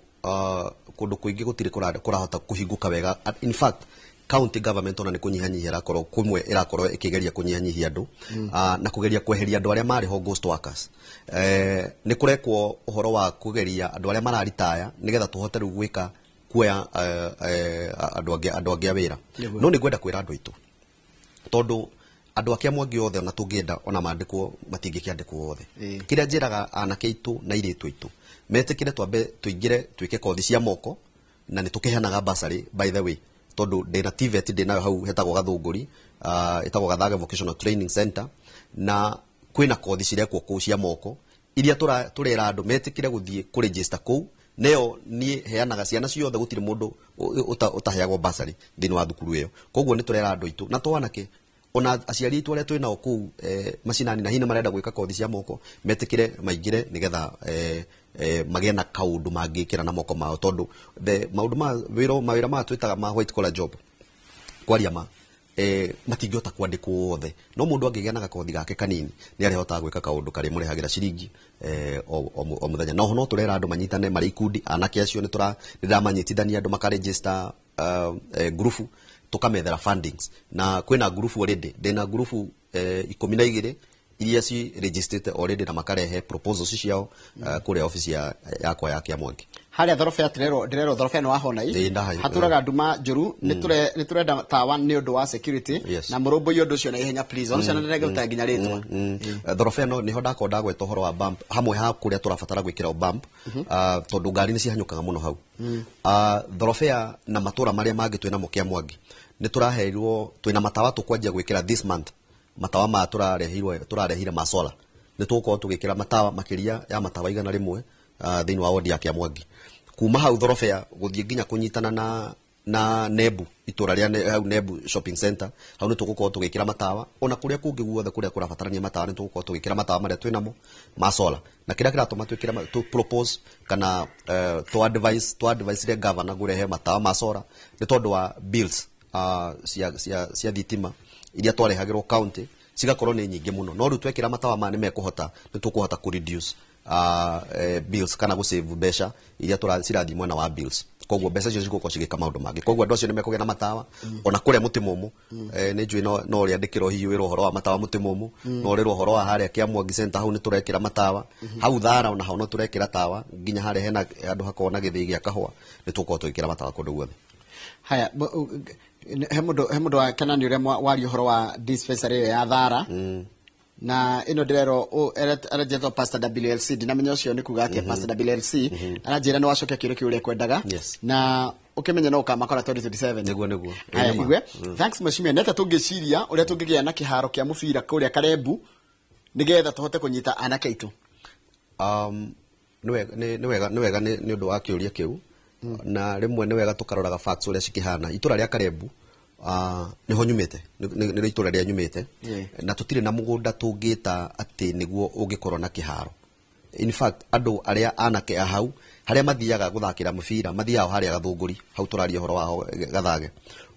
kũndũ kũingĩ gũtirĩ kũrahota kũhingũka wega. In fact, county government ona nĩ kũnyihanyihia ĩrakorwo, kũmwe ĩrakorwo ĩkĩgeria kũnyihanyihia andũ, na kũgeria kweheria andũ arĩa marĩ ho ghost workers. Nĩ kũrekwo ũhoro wa kũgeria andũ arĩa mararitaya nĩgetha tũhote rĩu gwĩka kuoya andũ angĩ a wĩra. No nĩ ngwenda kwĩra andũ aitũ, tondũ andũ a Kĩamwangi othe ona tũngĩenda ona mandĩkwo matingĩkĩandĩkwo othe. Kĩrĩa njĩraga anake aitũ na airĩtu aitũ, metĩkĩre twambe tũingĩre twĩke kothi cia moko, na nĩ tũkĩheanaga bursary by the way, tondũ ndĩna TVET ndĩnayo hau hetagwo Gathũngũri, ĩtagwo Gathage Vocational Training Center, na kwĩna kothi cirekwo kũu cia moko iria tũrera andũ metĩkĩre gũthiĩ kũregister kũu. Neo niĩ heanaga ciana ciothe, gũtirĩ mũndũ ũtaheagwo bursary thĩinĩ wa thukuru ĩyo. Koguo nĩ tũrera andũ aitũ na to anake, ona aciari aitũ arĩa twĩnao kũu macinani na hihi marenda gwĩka kothi cia moko, metĩkĩre maingĩre nĩgetha magĩe na kaũndũ mangĩkĩra na moko mao, tondũ the maũndũ ma wĩra, mawĩra maya twĩtaga ma white collar job, kwaria ma matingĩhota kwandĩkwo othe, no mũndũ angĩgĩa na gakothi gake kanini nĩ arĩhotaga gwĩka kaũndũ karĩa mũrehagĩra ciringi o mũthenya. No no tũrera andũ manyitane marĩ ikundi, anake acio nĩ ndĩramanyitithania andũ makaregister ngurubu, tũkamethera fundings, na kwĩna ngurubu already, ndĩna ngurubu 12 iria ci registered already na makarehe proposals ciao kũrĩa office yakwa ya Kĩamwangi. Harĩa thorobea ndĩrerwo thorobea nĩ wahona i. Ĩĩ, ndahai. Hatũraga nduma njũru, nĩ tũrenda tawa nĩ ũndũ wa security, na mũrũmbũiye ũndũ ũcio na ihenya please. Ona ciana ndĩrengũta nginya rĩtwa. Thorobea no nĩho ndakorwo ndagweta ũhoro wa bump, hamwe ha kũrĩa tũrabatara gwĩkĩra bump, tondũ ngari nĩ cihanyũkaga mũno hau. Thorobea na matũra marĩa mangĩ twĩnamo Kĩamwangi, nĩ tũraheirwo, twĩna matawa tũkwanjia gwĩkĩra this month. Matawa maya tũrarehire ma solar. Nĩ tũgũkorwo tũgĩkĩra matawa makĩria ya matawa 100, thĩinĩ wa wodi ya Kĩamwangi. Kuma hau thorobea gũthiĩ nginya kũnyitana na Nebu, itũra rĩa hau Nebu shopping center, hau nĩ tũgũkorwo tũgĩkĩra matawa. Ona kũrĩa kũngĩ guothe kũrĩa kũrabatarania matawa nĩ tũgũkorwo tũgĩkĩra matawa marĩa twĩnamo ma solar. Na kĩrĩa kĩratũma twĩkĩre tũ propose kana tũ advise, tũ advise rĩa governor kũrehe matawa ma solar nĩ tondũ wa bills cia thitima iria twarehagĩrwo county cigakorwo nĩ nyingĩ mũno. No rĩu twekĩra matawa maya nĩ tũkũhota kũ reduce bills kana gũ save mbeca iria cirathiĩ mwena wa bills. Koguo mbeca icio cigũkorwo cigĩka maũndũ mangĩ. Koguo andũ acio nĩ mekũgĩa na matawa. Ona kũrĩa mũtĩ mũmũ, nĩ njũĩ no ũrĩandĩkĩrwo hihi wĩra ũhoro wa matawa mũtĩ mũmũ, no ũrĩrwo ũhoro wa harĩa Kĩamwangi Center, hau nĩ tũrekĩra matawa. Hau Thara ona hau no tũrekĩra tawa, nginya harĩa hena handũ hakoragwo na gĩthĩi gĩa kahũa, nĩ tũgũkorwo tũgĩkĩra matawa kũndũ guothe. Haya, he mũndũ wa kana nĩ ũrĩa waria ũhoro wa dispensary ĩyo ya Thara. Na ĩno ndĩrerwo, aranjĩtwo Pastor WLC, ndinamenya ũcio nĩ kuga atĩa Pastor WLC. Aranjĩra nĩ wacokia kĩũria kĩu ũrĩa ekwendaga. Na ũkĩmenye no ũkamakora 2027. Nĩguo, nĩguo. Haya, Ĩĩ, nĩma. igwe. Thanks mheshimiwa. Nĩ atĩa tũngĩciria ũrĩa tũngĩgĩa na kĩharo kĩa mũbira kũrĩa Karembu nĩgetha tũhote kũnyita anake aitũ? Nĩ wega, nĩ, nĩ wega, nĩ wega nĩ, nĩ ũndũ wa kĩũria kĩu. Na rĩmwe nĩ wega tũkaroraga facts ũrĩa cikĩhana. Itũra rĩa Karembu, nĩho nyumĩte, nĩ itũra rĩrĩa nyumĩte. Na tũtirĩ na mũgũnda tũngĩta atĩ nĩguo ũngĩkorwo na kĩharo. In fact, andũ arĩa anake a hau, harĩa mathiaga gũthakĩra mũbira, mathiaga harĩa Gathũngũri, hau tũraria ũhoro wa Gathage.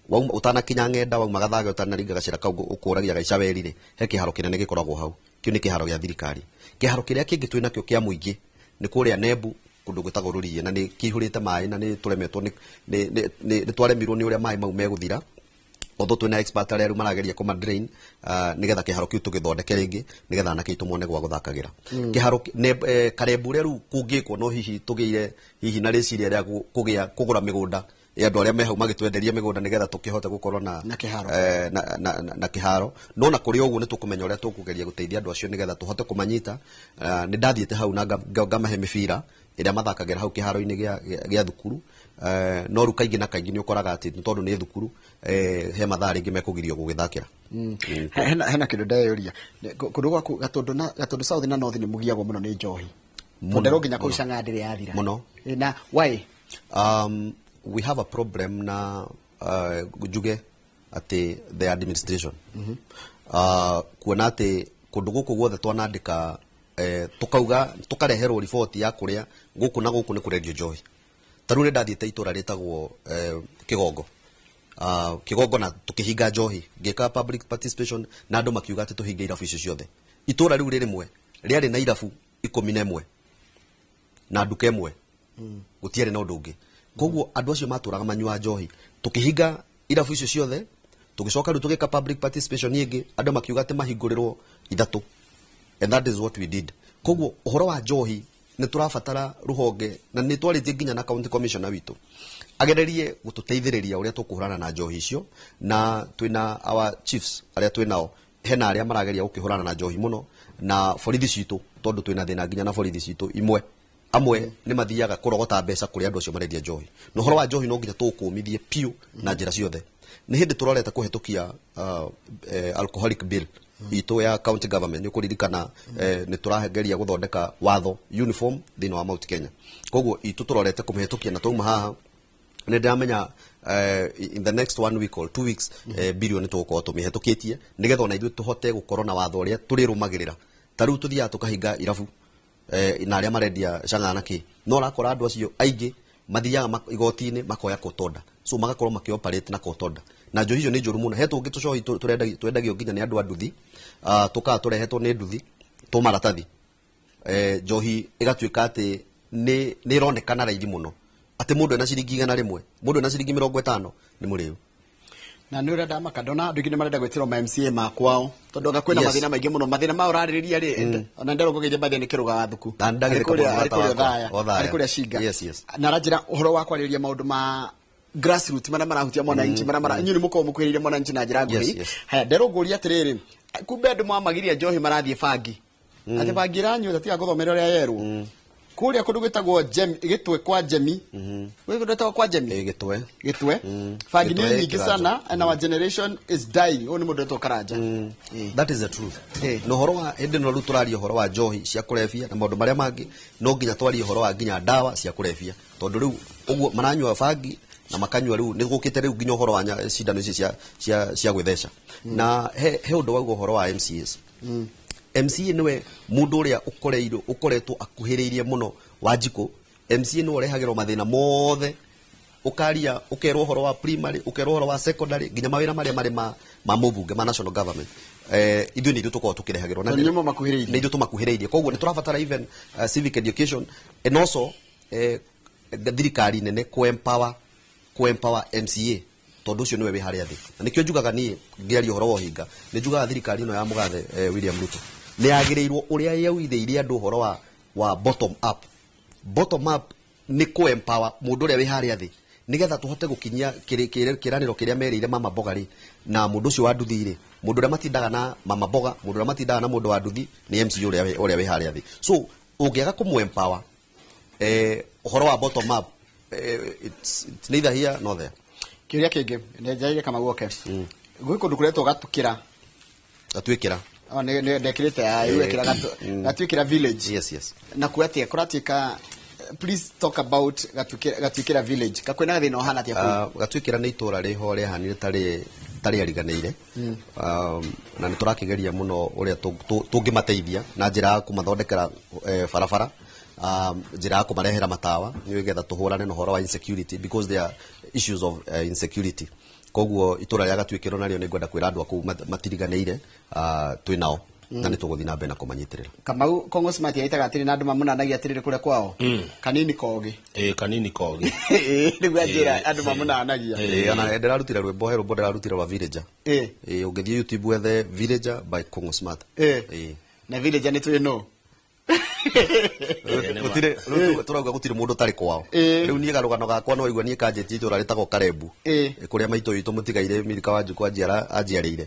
Wauma ũtanakinya ng'enda, wauma Gathaga, ũtanaringa gacĩra kau ũkũragia Gaicaweri rĩ, he kĩharo kĩnene gĩkoragwo hau. Kĩu nĩ kĩharo gĩa thirikari. Kĩharo kĩrĩa kĩngĩ twĩ nakĩo kĩa mũingĩ nĩ kũrĩa Nembu, kũndũ gwĩtagwo Rũriĩ, na nĩ kĩihũrĩte maĩ na nĩ tũremetwo nĩ twaremirwo nĩ ũrĩa maĩ mau megũthira, although twĩna expert arĩa rĩu marageria kũma drain, nĩgetha kĩharo kĩu tũgĩthondeke rĩngĩ, nĩgetha anake aitũ mone gwa gũthakagĩra. Kĩharo Karembu ũrĩa rĩu kũngĩkwo, no hihi tũgĩire hihi na rĩciria rĩa kũgĩa kũgũra mĩgũnda ya andũ arĩa me hau, magĩtwenderia mĩgũnda, nĩgetha tũkĩhote gũkorwo na Na kĩharo. Na kĩharo. No na kũrĩ ũguo, nĩ tũkũmenya ũrĩa tũkũgeria gũteithia andũ acio nĩgetha tũhote kũmanyita. Nĩ ndathiĩte hau na ngamahe mĩbira ĩrĩa mathakagĩra hau kĩharo-inĩ gĩa thukuru. No rĩu kaingĩ na kaingĩ nĩ ũkoraga atĩ nĩ tondũ nĩ thukuru, he mathaa rĩngĩ mekũgirio gũgĩthakĩra. Hena kĩndũ ndeyũria. Kũndũ gwaku Gatũndũ na Gatũndũ South na North nĩ mũgiagwo mũno nĩ njohi. Mũno, tondũ nginya kũu mũno. cang'aa ndĩrĩ yathira. Mũno. Na why? We have a problem na njuge atĩ the administration, kuona atĩ kũndũ gũkũ guothe twanandĩka, tukauga tukareherwo riboti ya kũrĩa gũkũ na gũkũ nĩ kũrendio njohi. Ta rĩu nĩ ndathiĩte itũra rĩtagwo Kĩgongo, Kĩgongo, na tũkĩhinga njohi, ngĩka public participation na andũ makiuga atĩ tũhinge irabu icio ciothe. Itũra rĩu rĩ rĩmwe rĩarĩ na irabu 11 na nduka ĩmwe, gũtiarĩ na ũndũ ũngĩ. Koguo andũ acio matũraga manyua njohi. Tũkĩhinga irabu icio ciothe, tũgĩcoka rĩu tũgĩka public participation ĩngĩ, andũ makiuga atĩ mahingũrĩrwo ithatũ, and that is what we did. Koguo ũhoro wa njohi nĩ tũrabatara rũhonge, na nĩ twarĩtie nginya na county commissioner witũ agererie gũtũteithĩrĩria ũrĩa tũkũhũrana na njohi icio. Na twĩna our chiefs arĩa twĩnao, hena arĩa marageria gũkĩhũrana na njohi mũno na borithi citũ, tondũ twĩna thĩna nginya na borithi citũ imwe. Amwe nĩ mathiaga kũrogota mbeca kũrĩ andũ acio marendia njohi. Na ũhoro wa njohi no nginya tũũkũmithie piũ na njĩra ciothe. Nĩ hĩndĩ tũrorete kũhetũkia alcoholic bill itũ ya county government. Nĩ ũkũririkana, nĩ tũrageria gũthondeka watho uniform thĩinĩ wa Mount Kenya. Koguo itũ tũrorete kũmĩhetũkia, na twauma haha nĩ ndĩramenya in the next one week or 2 weeks, bill nĩ tũgũkorwo tũmĩhetũkĩtie, nĩgetha ona ithuĩ tũhote gũkorwo na watho ũrĩa tũrĩrũmagĩrĩra. Ta rĩu tũthiaga tũkahinga irabu na arĩa marendia cang'aa na kĩ, no ũrakora andũ acio aingĩ mathiaga igoti-inĩ makoya court order, so magakorwo makĩoperate na court order, na njohi icio nĩ njũru mũno. He tũngĩ tũcohi twendagio nginya nĩ andũ a nduthi, tũkaga tũrehetwo nĩ nduthi tũ maratathi, njohi ĩgatuĩka atĩ nĩ ĩronekana raithi mũno, atĩ mũndũ ena ciringi 100, mũndũ ena ciringi 50 nĩ mũrĩu. Na nĩ ũrĩa ndamaka ndona andũ aingĩ nĩ marenda gwĩtĩrwo ma MCA makwao, tondũ anga kwĩna mathĩna maingĩ mũno, mathĩna ma ũrarĩrĩria rĩ, ona nderwo ngũgeithia bathia nĩ kĩrũga wa thuku. Na ndagĩrĩka Arĩ kũrĩa mũno arĩ kũrĩa mũrata wakwa. Othaya, Othaya. arĩ kũrĩa Cinga. Yes. Na aranjĩra ũhoro wa kwarĩrĩria maũndũ ma grassroots marĩa marahutia mwananchi, marĩa mara inyuĩ nĩ mũkoragwo mũkuhĩrĩirie mwananchi na njĩra nguhĩ. Yes. Haya, nderwo ngũria atĩrĩrĩ, kumbe andũ mamagiria njohi marathiĩ bangi, atĩ bangi ĩranyua tiga gũthomera ũrĩa yerwo kũrĩa kũndũ gwĩtagwo Gĩtwe kwa Jemi. Gwĩ kũndũ gwĩtagwo kwa Jemi. Ĩ, Gĩtwe. Gĩtwe, bangi nĩ Gĩtwe nyingĩ Kĩranja. sana, and our generation is dying. Ũyũ nĩ mũndũ wetwo Karanja. That is the truth. Na ũhoro wa hĩndĩ ĩno rĩu tũraria ũhoro wa njohi cia kũrebia na maũndũ marĩa mangĩ, no nginya twarie ũhoro wa nginya ndawa cia kũrebia, tondũ rĩu ũguo maranyua bangi na makanyua, rĩu nĩ gũkĩte rĩu nginya ũhoro wa cindano ici cia gwĩtheca. Na he ũndũ wauga ũhoro wa MCAs. MCA nĩwe mũndũ ũrĩa ũkoreirwo ũkoretwo akuhĩrĩirie mũno Wanjikũ. MCA nĩwe ũrehagĩrwo mathĩna mothe, ũkaria, ũkerwo ũhoro wa primary, ũkerwo ũhoro wa secondary, nginya mawĩra marĩa marĩ ma mũbunge ma national government, ithuĩ nĩ ithuĩ tũkoragwo tũkĩrehagĩrwo. Na Tondũ inyuĩ mũmakuhĩrĩirie. Nĩ ithuĩ tũmakuhĩrĩirie. Koguo nĩ tũrabatara even civic education and also thirikari nene kũ-empower MCA, tondũ ũcio nĩwe wĩ harĩa thĩ. Na nĩkĩo njugaga niĩ ngĩaria ũhoro wa ũhinga, nĩ njugaga thirikari ĩno ya mũgathe William Ruto nĩ yagĩrĩirwo ũrĩa yaugithĩirie andũ ũhoro wa bottom up. Bottom up nĩ kũ-empower mũndũ ũrĩa wĩ harĩa thĩ, nĩgetha tũhote gũkinyia kĩranĩro kĩrĩa merĩire mama mboga rĩ, na mũndũ ũcio wa nduthi rĩ. Mũndũ ũrĩa matindaga na mama mboga, mũndũ ũrĩa matindaga na mũndũ wa nduthi nĩ MC ũrĩa wĩ harĩa thĩ. So ũngĩaga kũmũ-empower, ũhoro wa bottom up, it's neither here nor there. Kĩũria kĩngĩ nĩ Kamau oke gwĩ kũndũ kũretwo Gatukĩra. Gatuĩkĩra. Oh, nĩ ndekĩrĩte wekĩra Gatuĩkĩra village. Yes. Na kuo atĩa kũratuĩka? Please talk about Gatuĩkĩra village. Kakwĩna gathĩna ũhana atĩa kũu? Gatuĩkĩra nĩ itũra rĩho rĩahanire tarĩ tarĩ ariganĩire, na nĩ tũrakĩgeria mũno ũrĩa tũngĩmateithia na njĩra ya kũmathondekera barabara, njĩra ya kũmarehera matawa, nĩgetha tũhũrane na ũhoro wa insecurity, because there are issues of insecurity. Koguo itũra rĩa Gatuĩkĩro narĩo nĩ ngwenda kwĩra andũ a kũu matiriganĩire, twĩ nao na nĩ tũgũthiĩ na mbere na kũmanyitĩrĩra. Kamau Kongo Smart yaitaga atĩrĩ na andũ mamunanagia atĩrĩrĩ kũrĩa kwao kanini kogi. Ĩĩ, kanini kogi. Nĩguo njĩra andũ mamunanagia. Ona ndĩrarutire rwĩmbo, he rwĩmbo ndĩrarutire rwa Villager. Ũngĩthiĩ YouTube wethe Villager by Kongo Smart. Na Villager nĩ twĩ no Gũtirĩ rĩu tũrauga gũtirĩ mũndũ ũtarĩ kwao. Rĩu niĩ karũgano gakwa no igua niĩ kanjĩtie itũra rĩtagwo Karembu, kũrĩa maitũ witũ mũtigaire Milika wa Njukũ anjiarĩire.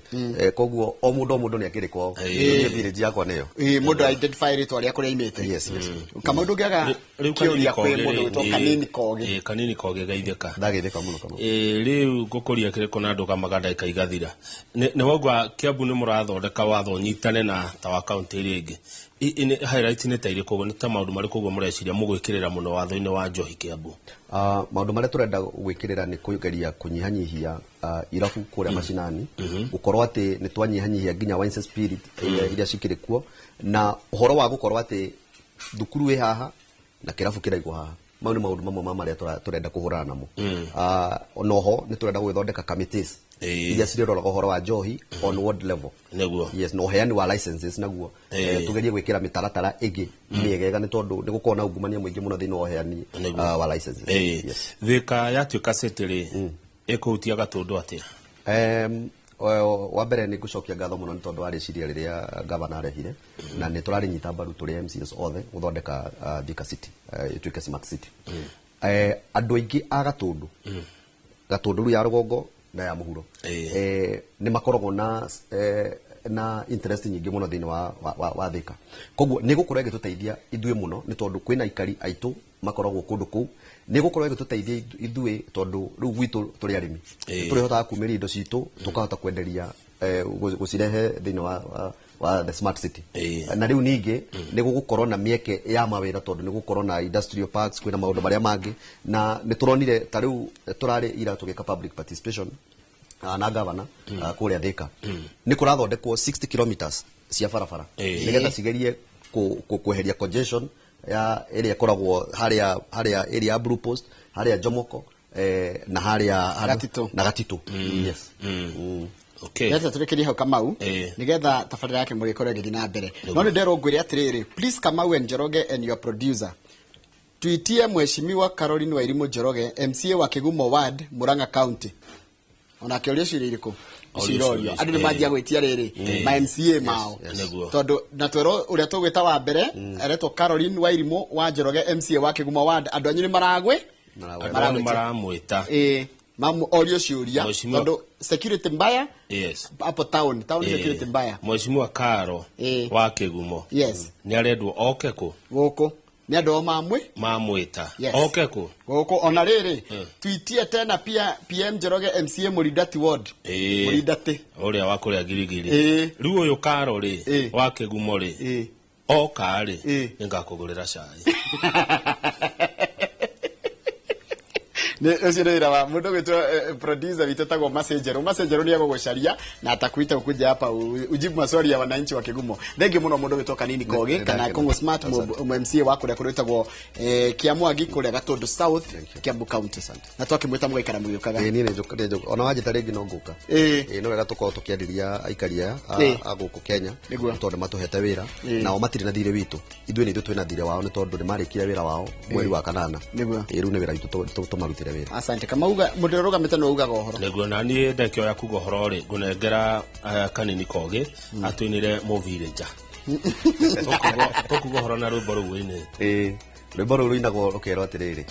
Koguo o mũndũ nĩ akĩrĩ kwao. Niĩ village yakwa nĩyo. Mũndũ identify rĩtwa rĩa kũrĩa aimĩte. Yes, yes. Kamau ndũngĩaga Rĩu kĩũria kanini kwĩ kogi mũndũ rĩ, wĩtwo kanini kogi. Kanini kogi geithĩka. Ndageithĩka mũno Kamau. Rĩu ngũkũria kĩrĩkũ na ndũgamaga ndagĩka igathira. Nĩ waigua Kiambu nĩ mũrathondeka watho ũnyitane na ta wa kaunti ĩrĩa ĩngĩ. Highlight nĩ ta irĩkũ ũguo, nĩ ta maũndũ marĩkũ ũguo mũreciria mũgwĩkĩrĩra mũno watho-inĩ wa njohi Kiambu? Maũndũ marĩa tũrenda gwĩkĩrĩra nĩ kũgeria kũnyihanyihia irabu kũrĩa macinani, gũkorwo atĩ nĩ twanyihanyihia nginya wines and spirit iria cikĩrĩ kuo, na ũhoro wa gũkorwo atĩ thukuru ĩ haha na kĩrabu kĩraigwo haha. Mau nĩ maũndũ mamwe ma marĩa tũrenda kũhũrana namo. Noho nĩ tũrenda gũgĩthondeka committees iria cirĩroraga ũhoro wa njohi on ward level. Nĩguo. Yes, na ũheani wa licenses naguo. Tugerie gwĩkĩra mĩtaratara ĩngĩ mĩegega nĩ tondũ nĩ gũkoragwo na ungumania mũingĩ mũno thĩinĩ wa ũheani wa licenses. Yes. Thika yatuĩka city rĩ, ĩkũhutia Gatũndũ atĩa? Wa mbere nĩ ngũcokia ngatho mũno nĩ tondũ wa rĩciria rĩrĩa gavana arehire, na nĩ tũrarĩnyita mbaru tũrĩ MCs othe gũthondeka Thika City ĩtuĩke smart city. Andũ aingĩ a Gatũndũ, Gatũndũ rĩu ya rũgongo na ya mũhuro, nĩ makoragwo na interest nyingĩ mũno thĩinĩ wa Thika. Koguo nĩ gũkorwo ĩgĩtũteithia ithuĩ mũno nĩ tondũ kwĩna aikari aitũ makoragwo kũndũ kũu, nĩ gũkorwo ĩgĩtũteithia ithuĩ tondũ rĩu gwitũ tũrĩ arĩmi. Tũrĩhotaga kumĩria indo citũ tũkahota kwenderia gũcirehe thĩinĩ wa the smart city. Na rĩu ningĩ nĩ gũgũkorwo na mĩeke ya mawĩra tondũ nĩ gũgũkorwo na industrial parks, kwĩna maũndũ marĩa mangĩ, na nĩ tũronire ta rĩu tũrarĩ ira tũgĩka public participation na gavana kũrĩa Thika. Nĩ kũrathondekwo 60 kilometers cia barabara nĩgetha cigerie kweheria congestion ya ĩrĩa ĩkoragwo harĩa area ya Blue Post, harĩa Jomoko, na harĩa Gatitũ. na Gatitũ. Yes. Okay. Nĩgetha tũrĩkĩrie hau Kamau, nĩgetha tabarĩra yake mũgĩkorwo ĩgĩthiĩ na mbere. No nĩ nderwo ngwĩre atĩrĩrĩ, please Kamau and Njoroge and your producer, tuitie Mheshimiwa Caroline Wairimu Njoroge, MCA wa Kigumo Ward, Murang'a County. Onake ũria ciũria irĩkũ? Orio Cirorio. ciũria. Andũ nĩ manjia gwĩtia rĩrĩ, ma MCA mao. Nĩguo. Tondũ na twerwo ũrĩa tũgwĩta wa mbere, aretwo Caroline Wairimu wa Njoroge, MCA wa Kigumo Ward. Andũ anyu nĩ maragwĩ? Maragwĩ. Andũ nĩ maramwĩta. Orio ciũria. Mheshimiwa. Tondũ security mbaya Yes. hapo town, town security mbaya. Mheshimiwa Karo wa Kigumo. Yes. Nĩ arendwo oke kũ? Gũkũ. Nĩ andũ o mamwe? Mamwĩta. Yes. Oke kũ? Gũkũ ona rĩrĩ, tuitie tena pia PM Njoroge MCA Mũrindati Ward. Mũrindati. Ũrĩa wa kũrĩa Girigiri. Rĩu ũyũ Karo rĩ, wa Kĩgumo rĩ, oka rĩ, nĩngakũgũrĩra cai. Nĩ ũcio nĩ wĩra wa mũndũ gwĩtwo producer witũ etagwo Masenjerũ. Masenjerũ nĩ egũgũcaria na atakuita ukuje hapa ujibu maswali ya wananchi wa Kigumo. Thengi mũno mũndũ gwĩtwo Kanini Kogi kana Kongo Smart mu MCA wa kũrĩa kũrĩtagwo Kiamwagi kũrĩa Gatũndũ South, Kiambu County. Na twakĩmwĩta mũgaikara mũgĩũkaga. Niĩ nĩ nĩ njũka. Ona wanjĩta rĩngĩ no ngũka. No wega tũkorwo tũkĩarĩria aikari aya a gũkũ Kenya, tondũ matũhete wĩra, nao matirĩ na thirĩ witũ. Ithuĩ nĩ ithuĩ twĩna thirĩ wao nĩ tondũ nĩ marĩkire wĩra wao mweri wa kanana. Rĩu nĩ wĩra witũ tũmarutĩre wĩra. Asante. Kamauga mũndũ ũrũgamĩte no ugaga ũhoro. Nĩguo na niĩ ndakĩoya kuga ũhoro rĩ, ngũnengera Kanini Kogi atũinĩre mũvillager. Tũkuga ũhoro na rwĩmbo rũu wĩinĩte. Rwĩmbo rũu rũinagwo rũkerwo atĩrĩrĩ,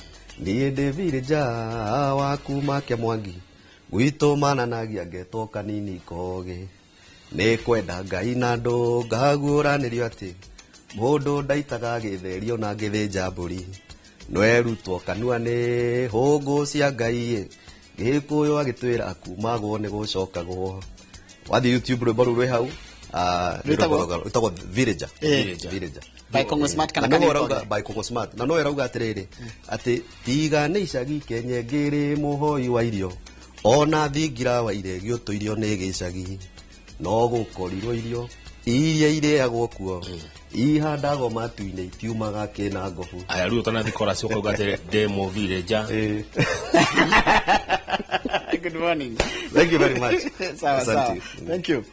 niĩ ndĩ villager wa kuma Kĩamwangi, gwitũ mananagia ngetwo Kanini Kogi, nĩ kwenda Ngai na andũ ngaguũranĩrio atĩ mũndũ ndaitaga gĩtherio na ngĩthĩnja mbũri, nwerutwo kanua nĩ hũngũ cia Ngai, Gĩkũyũ agĩtwĩra kumagwo nĩ gũcokagwo. Wathiĩ YouTube rwĩmbo rũu rwĩ hau, Rwĩtagwo? rwĩtagwo Villager. Villager. By Kongo Smart kana Na no Kanini ĩrauga Kogi? by Kongo Smart. Na no ĩrauga atĩrĩrĩ, atĩ tiga nĩ icagi Kenya ngĩrĩ mũhoi wa irio, ona thingira wa iregio tũirio nĩ gĩcagi, no gũkorirwo irio iria irĩagwo kuo, ihandagwo matu-inĩ itiumaga kĩna ngobu. Aya, rĩu ũtanathi chorus ũkauga atĩ ndĩ mũvillager. Good morning. Thank you very much. Sawa sawa. Asante. Thank you.